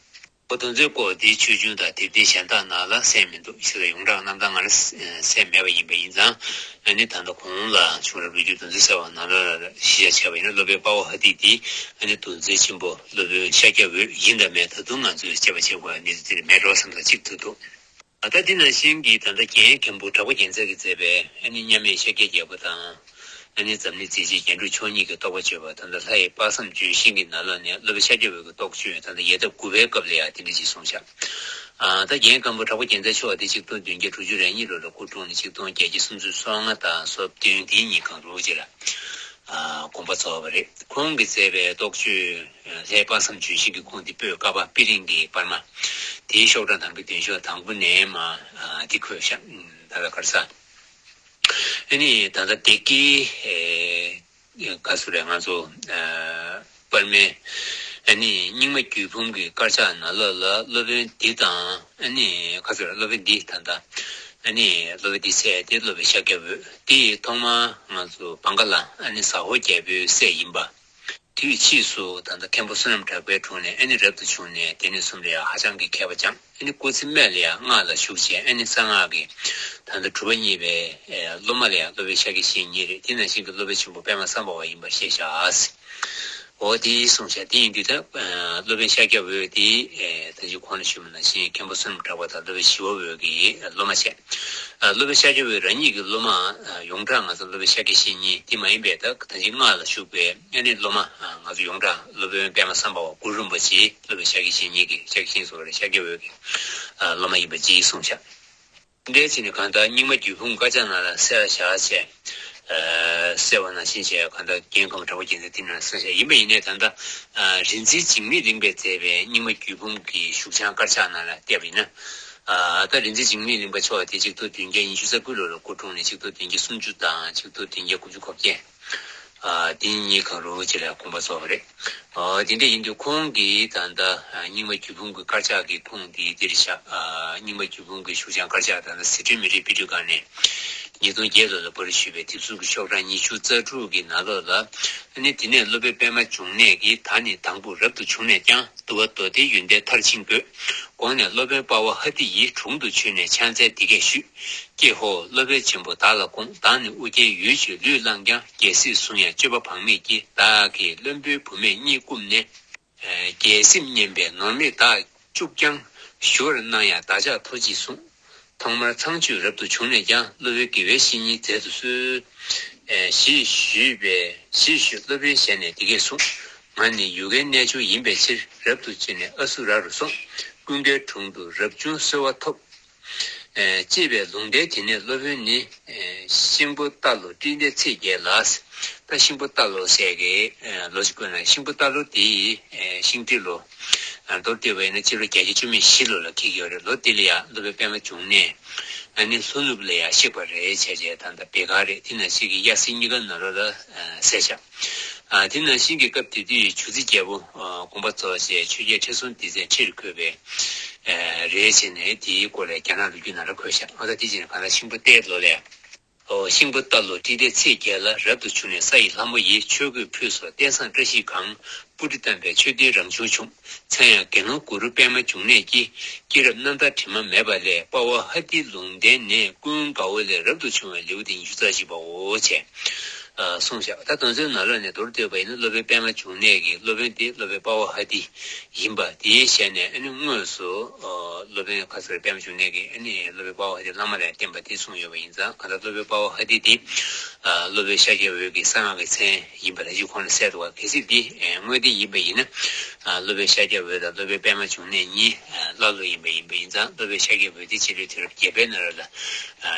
འོ་དེ་ཚོའི་སྐོར་དེའི་ཆོས་འབྱུང་དང་དེབ་ཐེར་གཞན་དག་ནང་ལ་གསལ་མི་འདུག་ཞེས་ཡོངས་གྲགས་རྣམ་ཐར་ནང་ལ་གསལ་མེད་པ་ཡིན་པ་ཡིན་ཙང་། ཨ་ནི་ད་ལྟ་གོང་ལ་བྱུང་རབས་ལོ་རྒྱུས་དེ་ཚོ་གསལ་བ་ནང་ལ་གཞི་བཞག་བྱས་པ་ཡིན་ན་སློབ་དཔོན་དཔའ་བོ་ཧ་ཏི་དེ་ཨ་ནི་གདུང་འཛིན་ཆེན་པོ་སློབ་དཔོན་ཤཱཀྱ་འོད་ཡིན་དང་མེད་ད་དུང་ང་ཚོས་དཔྱད་པ་བྱེད་དགོས་པ་གནས་ཚུལ་དེ་རེད་མེད་འགྲོ་བསམ་ས་གཅིག་ཐུག་འདུག་ད་ལྟ་འདི་ནང་བཞིན་གྱི་ད་ལྟ་རྒན་མཁན་པོ་གྲགས་པ་རྒྱལ་མཚན་གྱིས་མཛད་པའི་ཨ་ནི་མཉམ་མེད་ཤཱཀྱའི་རྒྱལ་པོ་དང་། ཨ་ནི་འཛམ་གླིང་མཛེས་བྱེད་རྒྱན་དྲུག་མཆོག་གཉིས་ཀྱི་རྟོགས་པ་བརྗོད་པ་ད་ལྟ་ལྷ་ཡི་དཔག་བསམ་ལྗོན་ཤིང་གི་ནང་ལོགས་ནས་སློབ་དཔོན་ཤཱཀྱ་འོད་ཀྱི་རྟོགས་བརྗོད་ད་ལྟ་ཡས་སྟབས་དགུ་པའི་སྐབས་ལ་ཡང་དེ་འདྲ་ཅིག་གསུངས་བཞག་ཨ་ད་རྒན་མཁན་པོ་གྲགས་པ་རྒྱལ་མཚན་མཆོག་དེ་ཆིག་སྟོང་བདུན་བརྒྱ་དྲུག་ཅུ་རེ་གཉིས་ལོ་ལ་སྐུ་འཁྲུངས་ནས་ཆིག་སྟོང་བརྒྱད་བརྒྱ་སུམ་ཅུ་སོ་ལྔ་དང་སོ་བདུན་དེའི་གཉིས་གང་རུང་ཅིག་ལ་ཨ་དགོངས་པ་རྫོགས་པ་རེད། ཁོང་གིས་མཛད་པའི་རྟོགས་བརྗོད་ལྷའི་དཔག་བསམ་ལྗོན་ཤིང་གི་ཁུངས་དེ་པོད་ཀ་པ་པི་རིང་གི་པར་མ་དེའི་ཤོག་གྲངས་དང་པོའི་མདུན་ཤོག་དང་པོ་ནས་མར་ཨ་དེ་འཁོད་བཞག་ད་ལྟ་ག་རེ་ཟ། ཨ་ནི་ད་ལྟ་བདེ་སྐྱིད་ཨེ་ག་ཚོད་རེད་ང་ཚོ་ཨ་པར་མའི་ཨ་ནི་རྙིང་མ་བརྒྱུད་འབུམ་གྱི་དཀར་ཆག་ནང་ལོགས་ལ་སློབ་དཔོན་འདི་དང་ཨ་ནི་ག་ཚོད་རེད་སློབ་དཔོན་འདི་ད་ལྟ་ཨ་ནི་སློབ་དཔོན་འདི་སྲས་དེ་སློབ་དཔོན་ཤཱཀྱ་འོད་འདི་ཐོག་མར་ང་ཚོ་བང་ག་ལ་ཨ་ནི་ཟ་ཧོར་རྒྱལ་པོའི་སྲས་ཡིན་པ། དུས་ཕྱིས་སུ་ད་ལྟ་མཁན་པོ་བསོད་ནམས་གྲགས་པའི་དྲུང་ནས་ཨ་ནི་རབ་ཏུ་བྱུང་ནས་དེ་ནས་བཟུང་ལ་ཡང་ཧ་ཅང་གི་མཁས་པ་སྦྱངས། ཨ་ནི་སྐུ་ཚེ་སྨད་ལ་ཡང་སྔགས་ལ་ཞུགས་བྱས་ཨ་ནི་གསང་སྔགས་ཀྱི་ད་ལྟ་གྲུབ་པ་བརྙེས་པའི་ཨེ་སློབ་མ་ལ་ཡང་སློབ་དཔོན་ཤཱཀྱ་བཤེས་གཉེན་རེད། དེ་ནང་བཞིན་གྱི་སློབ་དཔོན་ཆེན་པོ་པདྨ་སམ་བྷ་བ་ཡིན་པར་ཤེས་བྱ། འོ་དེ་གསུངས་བྱས་དེ་ཡིན་དུས་ད་ཨ་སློབ་དཔོན་ཤཱཀྱ་འོད་དེ་ཨེ་ད་ཅི་གོང་ལ་ཞུས་པ་ནང་བཞིན་མཁན་པོ་བསོད་ནམས་གྲགས་པ་དང་སློབ་དཔོན་ཞི་བ་འོད་ཀྱི་སློབ་མ་བྱས། ཨ་སློབ་དཔོན་ཤཱཀྱ་འོད་རང་ཉིད་ཀྱི་སློབ་མ་ཨ་ཡོངས་གྲགས་ང་ཚོ་སློབ་དཔོན་ཤཱཀྱ་བཤེས་གཉེན་དེ་མ་ཡིན་པའི་ད་ད་ཅི་སྔགས་ལ་ཞུགས་པའི་ཨ་ནི་སློབ་མ་ཨ་ང་ཚོ་ཡོངས་གྲགས་སློབ་དཔོན་པདྨ་སམ་བྷ་བ་གུ་རུ་རིན་པོ་ཆེ་སློབ་དཔོན་ཤཱཀྱ་བཤེས་གཉེན་གྱི་ཤཱཀྱ་བཤེས་གཉེན་ཟེར་བ་རེད། ཤཱཀྱ་འོད་ཀྱི་ཨ་སློབ་མ་ཡིན་པ་ཅིག་གསུངས་བཞག་འདྲའི་ཕྱིར་ནི་གང་ལྟར་རྙིང་མ་བརྒྱུད་འབུམ་དཀར་ཆག་ནང་ལ་གསལ་བཞག་བྱས། ཨ་གསལ་བ་ནང་བཞིན་བྱས་གང་ལྟར་རྒན་མཁན་པོ་གྲགས་པ་རྒྱལ་མཚན་དེ་ནང་གསལ་བཞག་ཡིན་པ་ཡིན་ནའི་ད་ལྟ་ཨ་རིག་འཛིན་འཇིགས་མེད་གླིང་པས་མཛད་པའི་རྙིང་མ་བརྒྱུད་འབུམ་གྱི་བཞུགས་བྱང་དཀར་ཆག་ནང་ལ་བལྟས་པ་ཡིན་ན། ཨ་ད་རིག་འཛིན་འཇིགས་མེད་གླིང་པ་མཆོག་དེ་ཆིག་སྟོང་བདུན་བརྒྱ་ཉི་ཤུ་རྩ་དགུ་ལོ་ལ་སྐུ་འཁྲུངས་ནས་ཆིག་སྟོང་བདུན་བརྒྱ་སུམ་ཅུ་དང་ཆིག་སྟོང་བདུན་བརྒྱ་དགུ་བཅུ་གོ་བརྒྱད། ཨ་དེ་གཉིས་གང་རུང་ཅིག་ལ་དགོངས་པ་རྫོགས་པ་རེད། ཨ་དེ་འདྲ་ཡིན་དུས་ཁོང་གིས་ད་ལྟ་ཨ་རྙིང་མ་བརྒྱུད་འབུམ་གྱི་དཀར་ཆག་གི་ཁུངས་དེ་འདིར་བཞག་ཨ་རྙིང་མ་བརྒྱུད་འབུམ་གྱི་བཞུགས་བྱང་དཀར་ཆག་ད་ལྟ་ཟི་ཁྲོན་མི་རིགས་དཔེ་སྐྲུན་ཁང་ནས་ཉིས་སྟོང་བརྒྱད་ལོ་ལ་པར་ཞུས་པའི་དེབ་གཟུགས་ཀྱི་ཤོག་གྲངས་ཉི་ཤུ་རྩ་དྲུག་གི་ནང་ལོགས་ལ། ཨ་ནི་དེ་ནས་སློབ་དཔོན་པདྨ་འབྱུང་གནས་ཀྱིས་ད་ནི་དང་པོ་རབ་ཏུ་བྱུང་ནས་ཀྱང་། འདུལ་བ་མདོ་སྡེའི་ཡོན་ཏན་མཐར་ཕྱིན་དགོས། གོང་ནས་སློབ་དཔོན་དཔའ་བོ་ཧ་ཏི་ཡི་དྲུང་དུ་བྱོན་ནས་ཕྱག་འཚལ་འདི་སྐད་ཞུས། ཀྱེ་ཧོ། སློབ་དཔོན་ཆེན་པོ་བདག་ལ་དགོངས། བདག་ནི་ཨུ་རྒྱན་ཡུལ་གྱི་ལུས་བླངས་ཀྱང་། རྒྱལ་སྲིད་བཟུང་ཡང་སྤྱོད་པ་བག་མེད་ཀྱིས། བདག་གིས་བློན་པོའི་བུད་མེད་གཉིས་བཀུམ་ནས། རྒྱལ་སེམས་སྙེམས་པས་ནོར་མེད་བདག་སྐྱུག་ཀྱང་། ཞུ་བར་གནང་ཡང་བདག་ཅག་ཐོ་ཅིས་གསུངས། ཐོག་མར་ཚངས་སྤྱོད་རབ་ཏུ་བྱུང་ནས་ཀྱང་། སློབ་དཔོན་དགེ་བའི་བཤེས་གཉེན་མཛད་དུ་གསོལ། ཞེས་ཞུས་པས་ཞེས་ཞུས་སློབ་དཔོན་ཞལ་ནས་འདི་སྐད་གསུངས། ང་ནི་ཡུལ་གའི་རྣལ་འབྱོར་ཡིན་པའི་ཕྱིར། རབ་ཏུ་བྱུང་ནས་ཨ་སུ་ར་རུ་སོང་། ཀུན་དགའི་དྲུང་དུ་རབ་བྱུང་གསོལ་བ་ཐོབ། ཅེས་པའི་ལུང་བསྟན་དེ་ནས་སློབ་དཔོན་ནི་ཤིང་ཕོ་རྟ་ལོ་ཀྲི་ཏའི་ཚེས་བརྒྱད་ལ། ད་ཤིང་ཕོ་རྟ་ལོ་ཟེར་གི་ལོ་ཅིག་བཀོད་ན་ཤིང་ཕོ་རྟ་ལོ་དེ་ཤིང་ཏི་ལོ། མདོར་བསྡུས་པ་ཡིན་ན་སྤྱི་ལོ་བརྒྱད་བརྒྱ་བཅུ་མེད་བཞི་ལོ་ལ་འཁེལ་གྱི་ཡོད་རེད། ལོ་དེ་ལ་ཡང་སློབ་དཔོན་པདྨ་འབྱུང་གནས་ཨ་ནི་ལྷོ་ནུབ་ལ་ཡང་གཤེགས་པ་རེད་བྱས་བྱས་ད་ལྟ་བེ་ག་རེད། དེ་ནང་བཞིན་གྱི་དབྱར་གསེས་གཉིས་ཀ་ནང་ལོགས་ལ་གསལ་བཞག་ཨ་དེ་ནང་བཞིན་གྱི་སྐབས་དེ་དུས་ཆུ་ཚོད་བརྒྱད་པོ་དགོངས་པ་རྫོགས་བྱས་ཆོས་རྒྱལ་ཁྲི་སྲོང་ལྡེ་བཙན་ཁྲིར་འཁོད་པའི་རེད་བྱས་ནས་དེའི་སྐོར་ལ་རྒྱ་ནག་ལོ་རྒྱུས་ནང་ལ་འཁོད་བཞག་ཨ་ད་དེ་བྱས་ནས་གང་ལྟར་ཤིང་ཕོ་རྟའི་ལོ་ལ་ཡང་། ཤིང་ཕོ་རྟ་ལོ་ཀྲི་ཏའི་ཚེས་བརྒྱད་ལ་རབ་ཏུ་བྱུང་ནས་ས་ཡི་ལྷ་མོ་ཡིས་ཆོས་གོས་ཕུལ་སོགས་རྟེན་བཟང་བཀྲ་ཤིས་གང་། སྤུ་གྲི་བསྡམས་པའི་མཆོད་རྟེན་རང་བྱུང་བྱུང་། མཚན་ཡང་དགེ་སློང་གུ་རུ་པདྨ་འབྱུང་གནས་ཀྱིས། སྐྱེས་རབས་རྣམ་ཐར་དྲི་མ་མེད་པ་ལས། དཔའ་བོ་ཧ་ཏིའི་ལུང་བསྟན་ནས། ཀུན་དགའ་བོ་ལས་རབ་ཏུ་བྱུང་བའི་ལེའུ་སྟེ་ཉི་ཤུ་རྩ་བཞི་པའོ། བྱས། གསུངས་བཞག་ད་དོན་ཚན་ནང་ལོགས་ནས་མདོར་བསྡུས་པ་ཡིན་ན། སློབ་དཔོན་པདྨ་འབྱུང་གནས་ཀྱི་སློབ་དཔོན་དེ་སློབ་དཔོན་དཔའ་བོ་ཧ་ཏི་ཡིན་པ་དེའི་ཞལ་ནས། ཨ་ནི་དངོས་སུ་སློབ་དཔོན་ཁ་སར་པདྨ་འབྱུང་གནས་ཀྱིས་ཨ་ནི་སློབ་དཔོན་དཔའ་བོ་ཧ་ཏི་བླ་མ་ལ་བསྟེན་པ་དེ་གསུངས་ཡོད་པ་ཡིན་ཙང་། གང་ལྟར་སློབ་དཔོན་དཔའ་བོ་ཧ་ཏི་དེ་སློབ་དཔོན་ཤཱཀྱའི་འོད་ཀྱི་གསང་སྔགས་ཀྱི་མཚན་ཡིན་པ་ད་ཅི་གོང་ནས་གསལ་འདུག་པ། གལ་སྲིད་དེ་དངོས་དེ་ཡིན་པ་ཡིན་ན། སློབ་དཔོན་ཤཱཀྱའི་འོད་དང་སློབ་དཔོན་པདྨ་འབྱུང་གནས་གཉིས་ཀླ་ཀློ་ཡིན་པ་ཡིན་པ་ཡིན་ཙང་། སློབ་དཔོན་ཤཱཀྱའི་འོད་དེ་སྤྱི་ལོའི་དུས་རབས་བརྒྱད་པའི་ནང་ལ་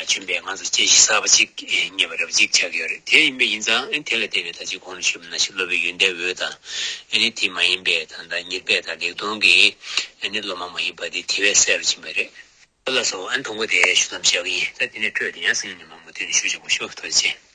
བྱོན་པའི་ང་ཚོ་དཔྱད་གཞི་གསར་པ་ཅིག་རྙེད་པ་འདྲ་པོ་ཅིག་ཆགས་ཀྱི་ཡོད་རེད། དེ་ཡིན་པ་ཡིན་ཙང་། ཨ་ནི་དེ་ལ་བརྟེན་ནས་ད་ཅི་གོང་ནས་ཞུས་པ་ནང་བཞིན་སློབ་དཔོན་ཡོན་ཏན་འོད་དང་། ཨ་ནི་དེ་མ་ཡིན་པའི་ད་ལྟ་ཉེར་སྦས་དང་ལེགས་མཐོང་གི་ཨ་ནི་སློབ་མ་མ་ཡིན་པ་དེ་དེ་བས་གསལ་རུ་ཕྱིན་པ་རེད། ལགས་སོ། ཨ་ནི་དང་པོ་དེ་ཞུ་མཚམས་བཞག་གི་ཡིན། ད་དེ་ནས་འཕྲོས་དེ་ཡང་སང་ཉིན་ནས་མང་པོ་དེ་ནས་ཞུ་ཆོག་པ་ཞུ། ཐུགས་རྗེ་ཆེ།